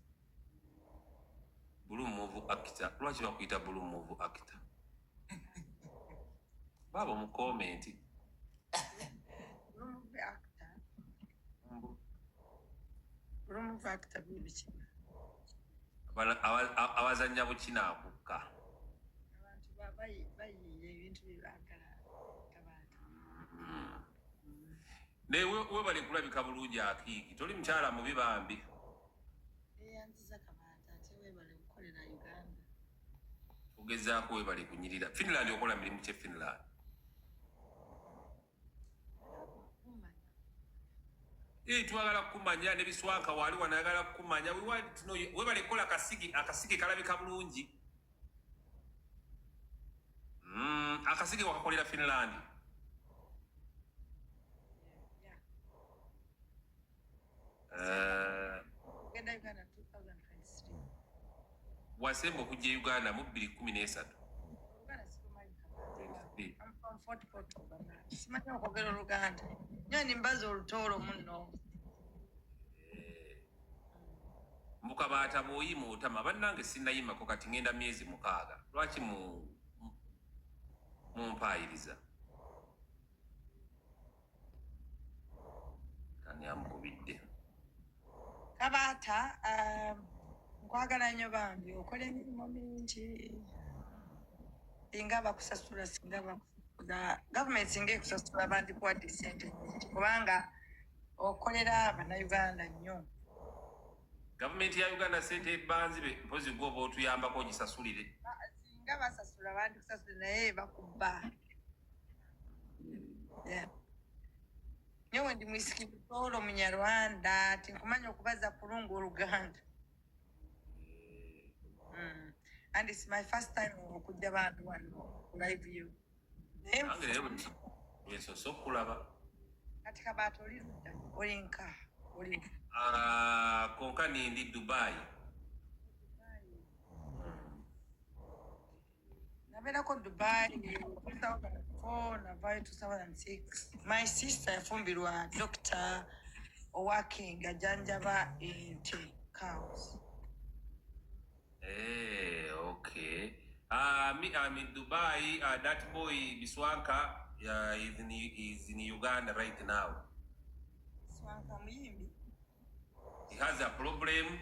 Blue Move actor, lwaki bakuyita Blue Move actor? Baaba mu comment. Blue movie actor. Blue movie actor bibiki? Abazannya bukinaakukka. Abantu bayiiya ebintu bye baagala, Kabaata. Naye webale kulabika bulungi Akiiki, toli mukyala mubi bambi. Eyanziza Kabaata, ate weebale kukolera Uganda. Ogezaako, webale kunyirira. Finland okola mirimu kye Finland? Kumanya. Twagala kukumanya ne biswanka waali wano ayagala kukumanya. We want to know you. Webale kukola kasigi, akasigi kalabika bulungi. Akasigi wakakolera Finland? Yeah. Genda Uganda 2023. Wasemba okujja e Uganda mu 2013? Oluganda sirumanyi, Kabaata. 23. I'm from Fort Portal, bannange. Simanyi okwogera Oluganda. Nnyo nimbaza Olutooro munno. Mbukabaata bw'oyima otama. Bannange, sinnayimako kati ngenda myezi 6. Lwaki mumpaayiriza? Ani amukubidde? Kabaata, nkwagala nnyo bambi, okola emirimu mingi. Singa bakusasula, singa bakusasula, gavumenti singa ekusasula, bandikuwadde sente nyingi kubanga okolera Bannayuganda nnyo. Gavumenti ya Uganda sente ebbanzibe, mpozi gwe oba otuyambako ogisasulire. Singa basasula bandikusasula, naye bakubba. Yeah. Nyowe ndi mwisiki mutooro munyarwanda, tinkumanya okubaza kurungu Oluganda. And it's my first time okujja bantu wano ku live you. Naye Nange leero lwensoose okulaba. Kati Kabaata oli ludda, oli nka, oli Ah, konka nindi Dubai. Nabeerako Dubai 2004, navaayo 2006. My sister yafumbirwa doctor owaking ajanjaba ente, cows. Eh, okay. Me, I'm in Dubai. That boy Biswanka is in Uganda right now. Swanka muyimbi. He has a problem.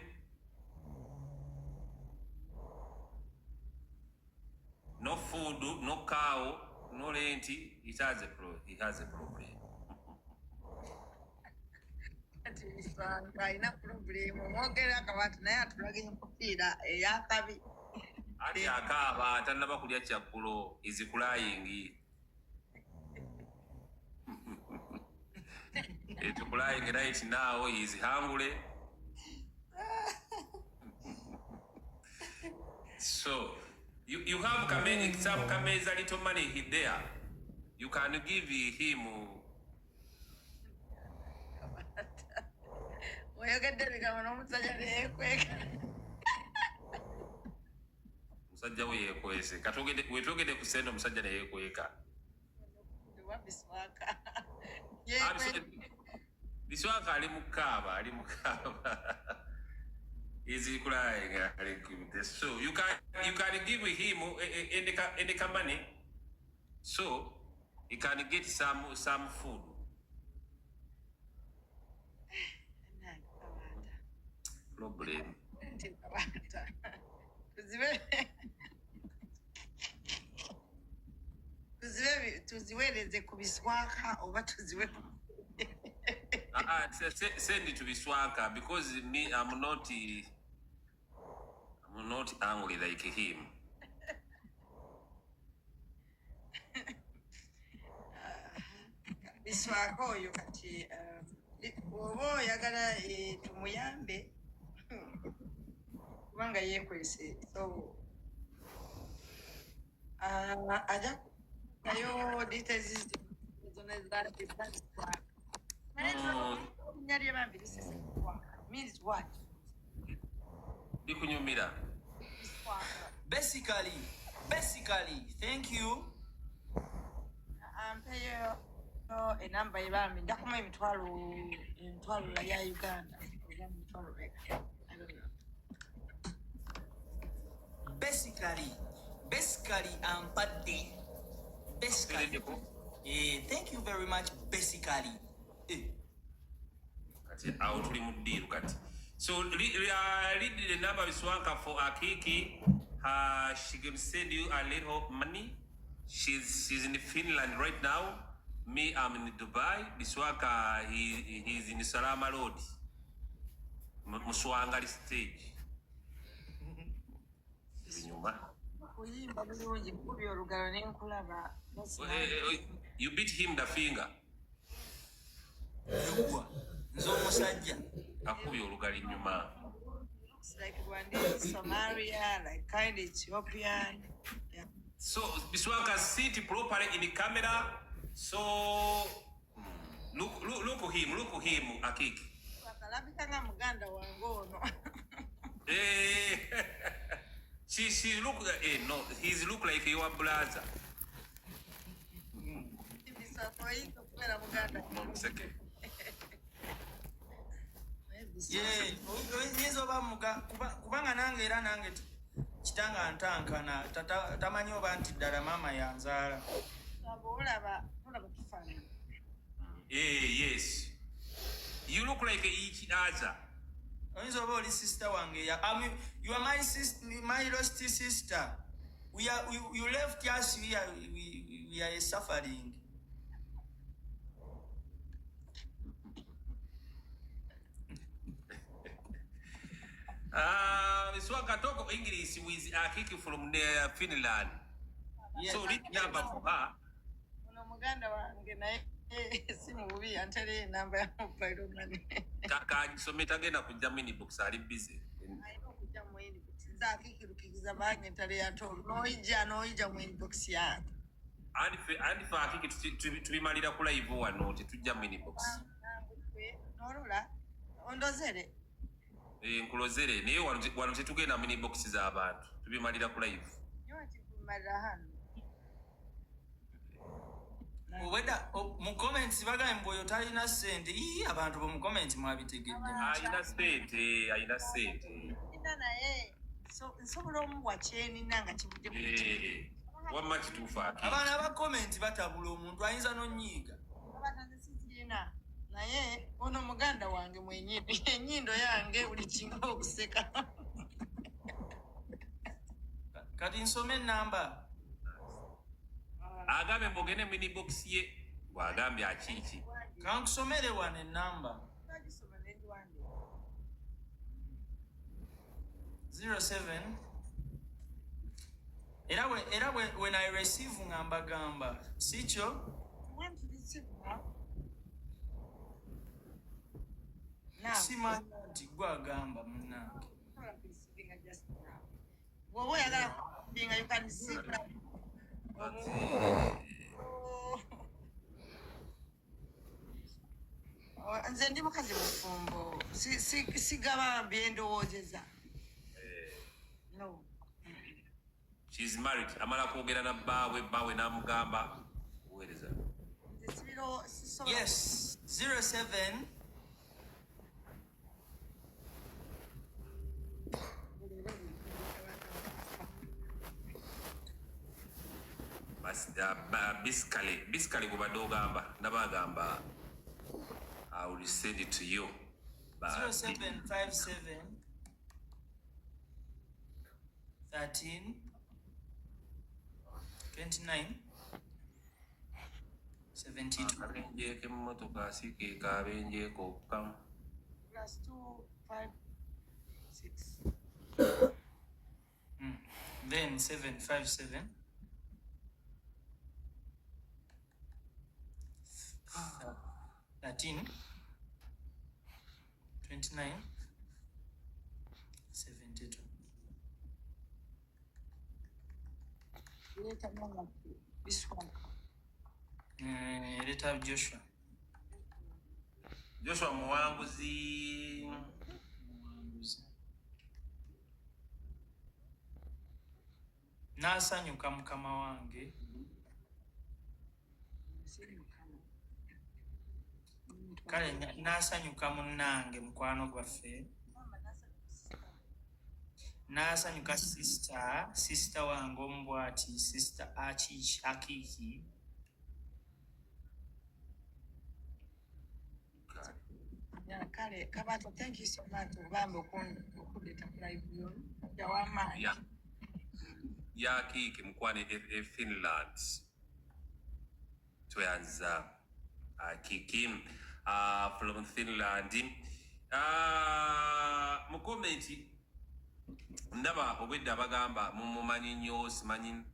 No food, no cow, no rent. He has a problem. Kati Biswanka alina problem, omwogera Kabaata naye atulaga enkofiira eyakabi. Ati akaaba tannaba kulya kyaggulo, is crying. It's crying right now, he is hungry. So you have some Kameza little money he there. You can give him. Oyogedde ebigambo n'omusajja neyekweka. Musajja we yeekwese. Katwogedde wetwogedde ku ssente, omusajja neyeekweka. Wa Biswaka. Ah, Biswaka ali mu kaaba, ali mu kaaba. Is crying. Ali So you can give him any money so he can get some food. Problem. Nti Kabaata tuzibe tuzibe tuziweereze ku Biswaka oba tuziwe ku Send it to Biswaka because me, I'm not angry like him. Biswaka oyo kati oba oyagala tumuyambe kubanga yeekwese, so ajja nayo details zonna za Biswaka. Erinnya lye bambi lisese, means what? Likunyumira. Biswaka. Basically, thank you. Ampeyo enamba ye bambi, nja kumuwa emitwalo ya Uganda oba emitwalo eka. I don't know. Basically ampadde basically. Tuliddeko. Thank you very much, basically. Kati awo tuli mu ddiiru kati. So read the number, Biswanka, for Akiki. She can send you a little money. She's in Finland right now. Me, I'm in Dubai. Biswaka, he's in Salama Road, Muswangali stage. Binyuma. Kuyimba bulungi, nkubye olugalo ne nkulaba. You beat him the finger. Eggwa nze omusajja. Akubye olugalo ennyuma. Looks like Rwandese, Somalia, like kind Ethiopian. Yeah. So Biswaka, sit properly in the camera. So look him, look him, Akiki. Akalabika nga muganda wange ono. Eh, she look no, he's look like your brother. Biswaka oyinza okubeera muganda. No, second. Ye, oyinza oba kubanga nange era nange kitanga ntankana tamanyi oba nti ddala maama yanzaala. Olaba olaba tufaanana. Yes. You look like each other. Oyinza oba oli sister wange I mean, you are my sister, my lost sister. You left us, we are suffering. Biswaka, talk English with Akiki from the Finland. Yes. So read number for her. Ono muganda wange naye. Si mububi, antereyo enamba ya mobile money. Kagisome, tagenda kujja mu inbox, ali busy. Alina okujja mu inbox. Nze akikirukikiza bange entale ya Tooro, noyija mu inbox yange. Anti fe akiki tubimalira ku live wano, tetujja mu inbox. Nolola ondozere. Eh, nkulozere, naye wano tetugenda mu inbox z'abantu, tubimalira ku live. Nyowe tikumalira hano. Obwedda mu comments bagambye mbu oyo talina ssente. Ii, abantu bo mu comments mwabitegedde. Alina sente, alina sente. Nina, naye nsobola omuwa kyenina nga kivudde mu mutima. Eh, wamma kituufu aki. Abaana aba comment batabula, omuntu ayinza n'onyiiga. Abaana nze sizirina, naye ono muganda wange mwenyini, enyindo yange, buli kimu, okuseka. Kati nsome enamba. Agambye mugende mu inbox ye, bwagambye akiiki. Kankusomere wano enamba. Nagisoma nendiwandiika. 07 era when I receive nga mbagamba, si kyo? Want to receive now? Now. Simanya nti gwe agamba, munnange. Sobola kureceiving just now. Bw'oba oyagala kureceiving, you can receive now. Oh. Oh, nze ndi mukazi mufumbo. Sigaba byendowoozeza, no. She's married, amala kwogera na bbaawe, bbaawe n'amugamba kuweereza. Nze sisobola. Yes, 07 Basically gubadde ogamba ndaba agamba I will send it to you. 0757 13 29 72. Akabenjeeko emmotoka asiikeeko abenjeeko okka. Plus 256. Then 757 13 29 72. Leeta mama this one. Leeta Joshua. Joshua Muwanguzi. Muwanguzi. N'asanyuka mukama wange. Si mukama. Kale n'asanyuka munnange, mukwano gwaffe. Mama, nasanyuka sister. N'asanyuka sister wange omu bw'ati, Sister Akiiki. Yeah, kale Kabato, thank you so much obambe okundeta ku live yo jawamaanyi. Yakiike mukwane e Finland, tweyanza Akiki from Finland. Mu comment ndaba obwedda abagamba mumumanyi nnyo, simanyi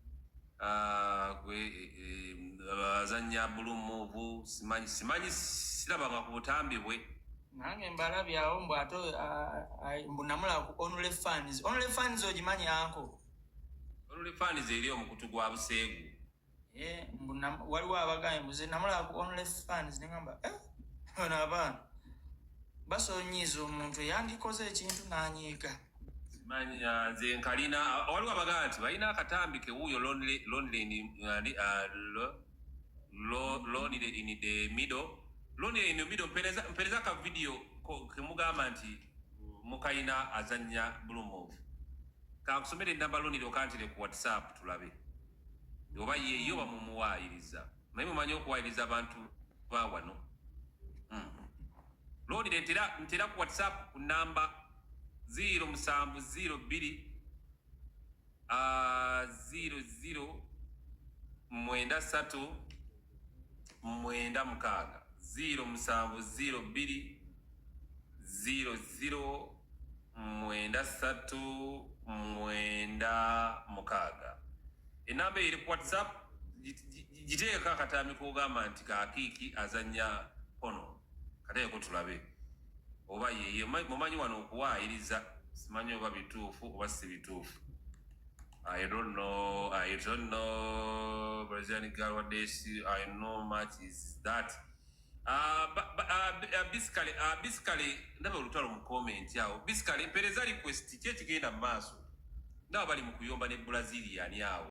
gwe azanya blue move, simanyi sirabanga ku butambi bwe. Nange mbalabyawo mbu ate mbu namulaba ku Only Fans. Only Fans ogimanyi, anko? Only Fans eri omukutu gwa buseegu. Eh, mbu waliwo abagambye mbu ze namulaba ku Only Fans, neŋamba, eh, bano abaana basonyiiza omuntu eyandikoze ekintu n'anyiiga. Simanyi, nze nkalina. Waliwo abagamba nti balina akatambi kewuuyo lonely in, lonely in the middle, lonely in the middle. Mpereza ka video kemugamba nti mukayina azanya blue move. Kankusomere enamba lonely okantire ku WhatsApp, tulabe oba yeyo bamumuwaayiriza. Naye mumanyi okuwaayiriza abantu ba wano. Lonely, ntera ku WhatsApp ku namba 0702 00 93 96, 0702 00 93 96. Enamba eri ku WhatsApp. Giteekeko akatambi kogamba nti kakiiki azanya porno. Kateeko tulabe oba yeye. Mumanyi wano okuwaayiriza, simanyi oba bituufu oba si bituufu. I don't know, I don't know. Brazilian girl, what they see, I know much is that. Basically, ndaba olutalo mu comment awo. Basically, mpereza request, ki ekigenda mu maaso? Ndaba bali mu kuyomba ne Brazilian awo.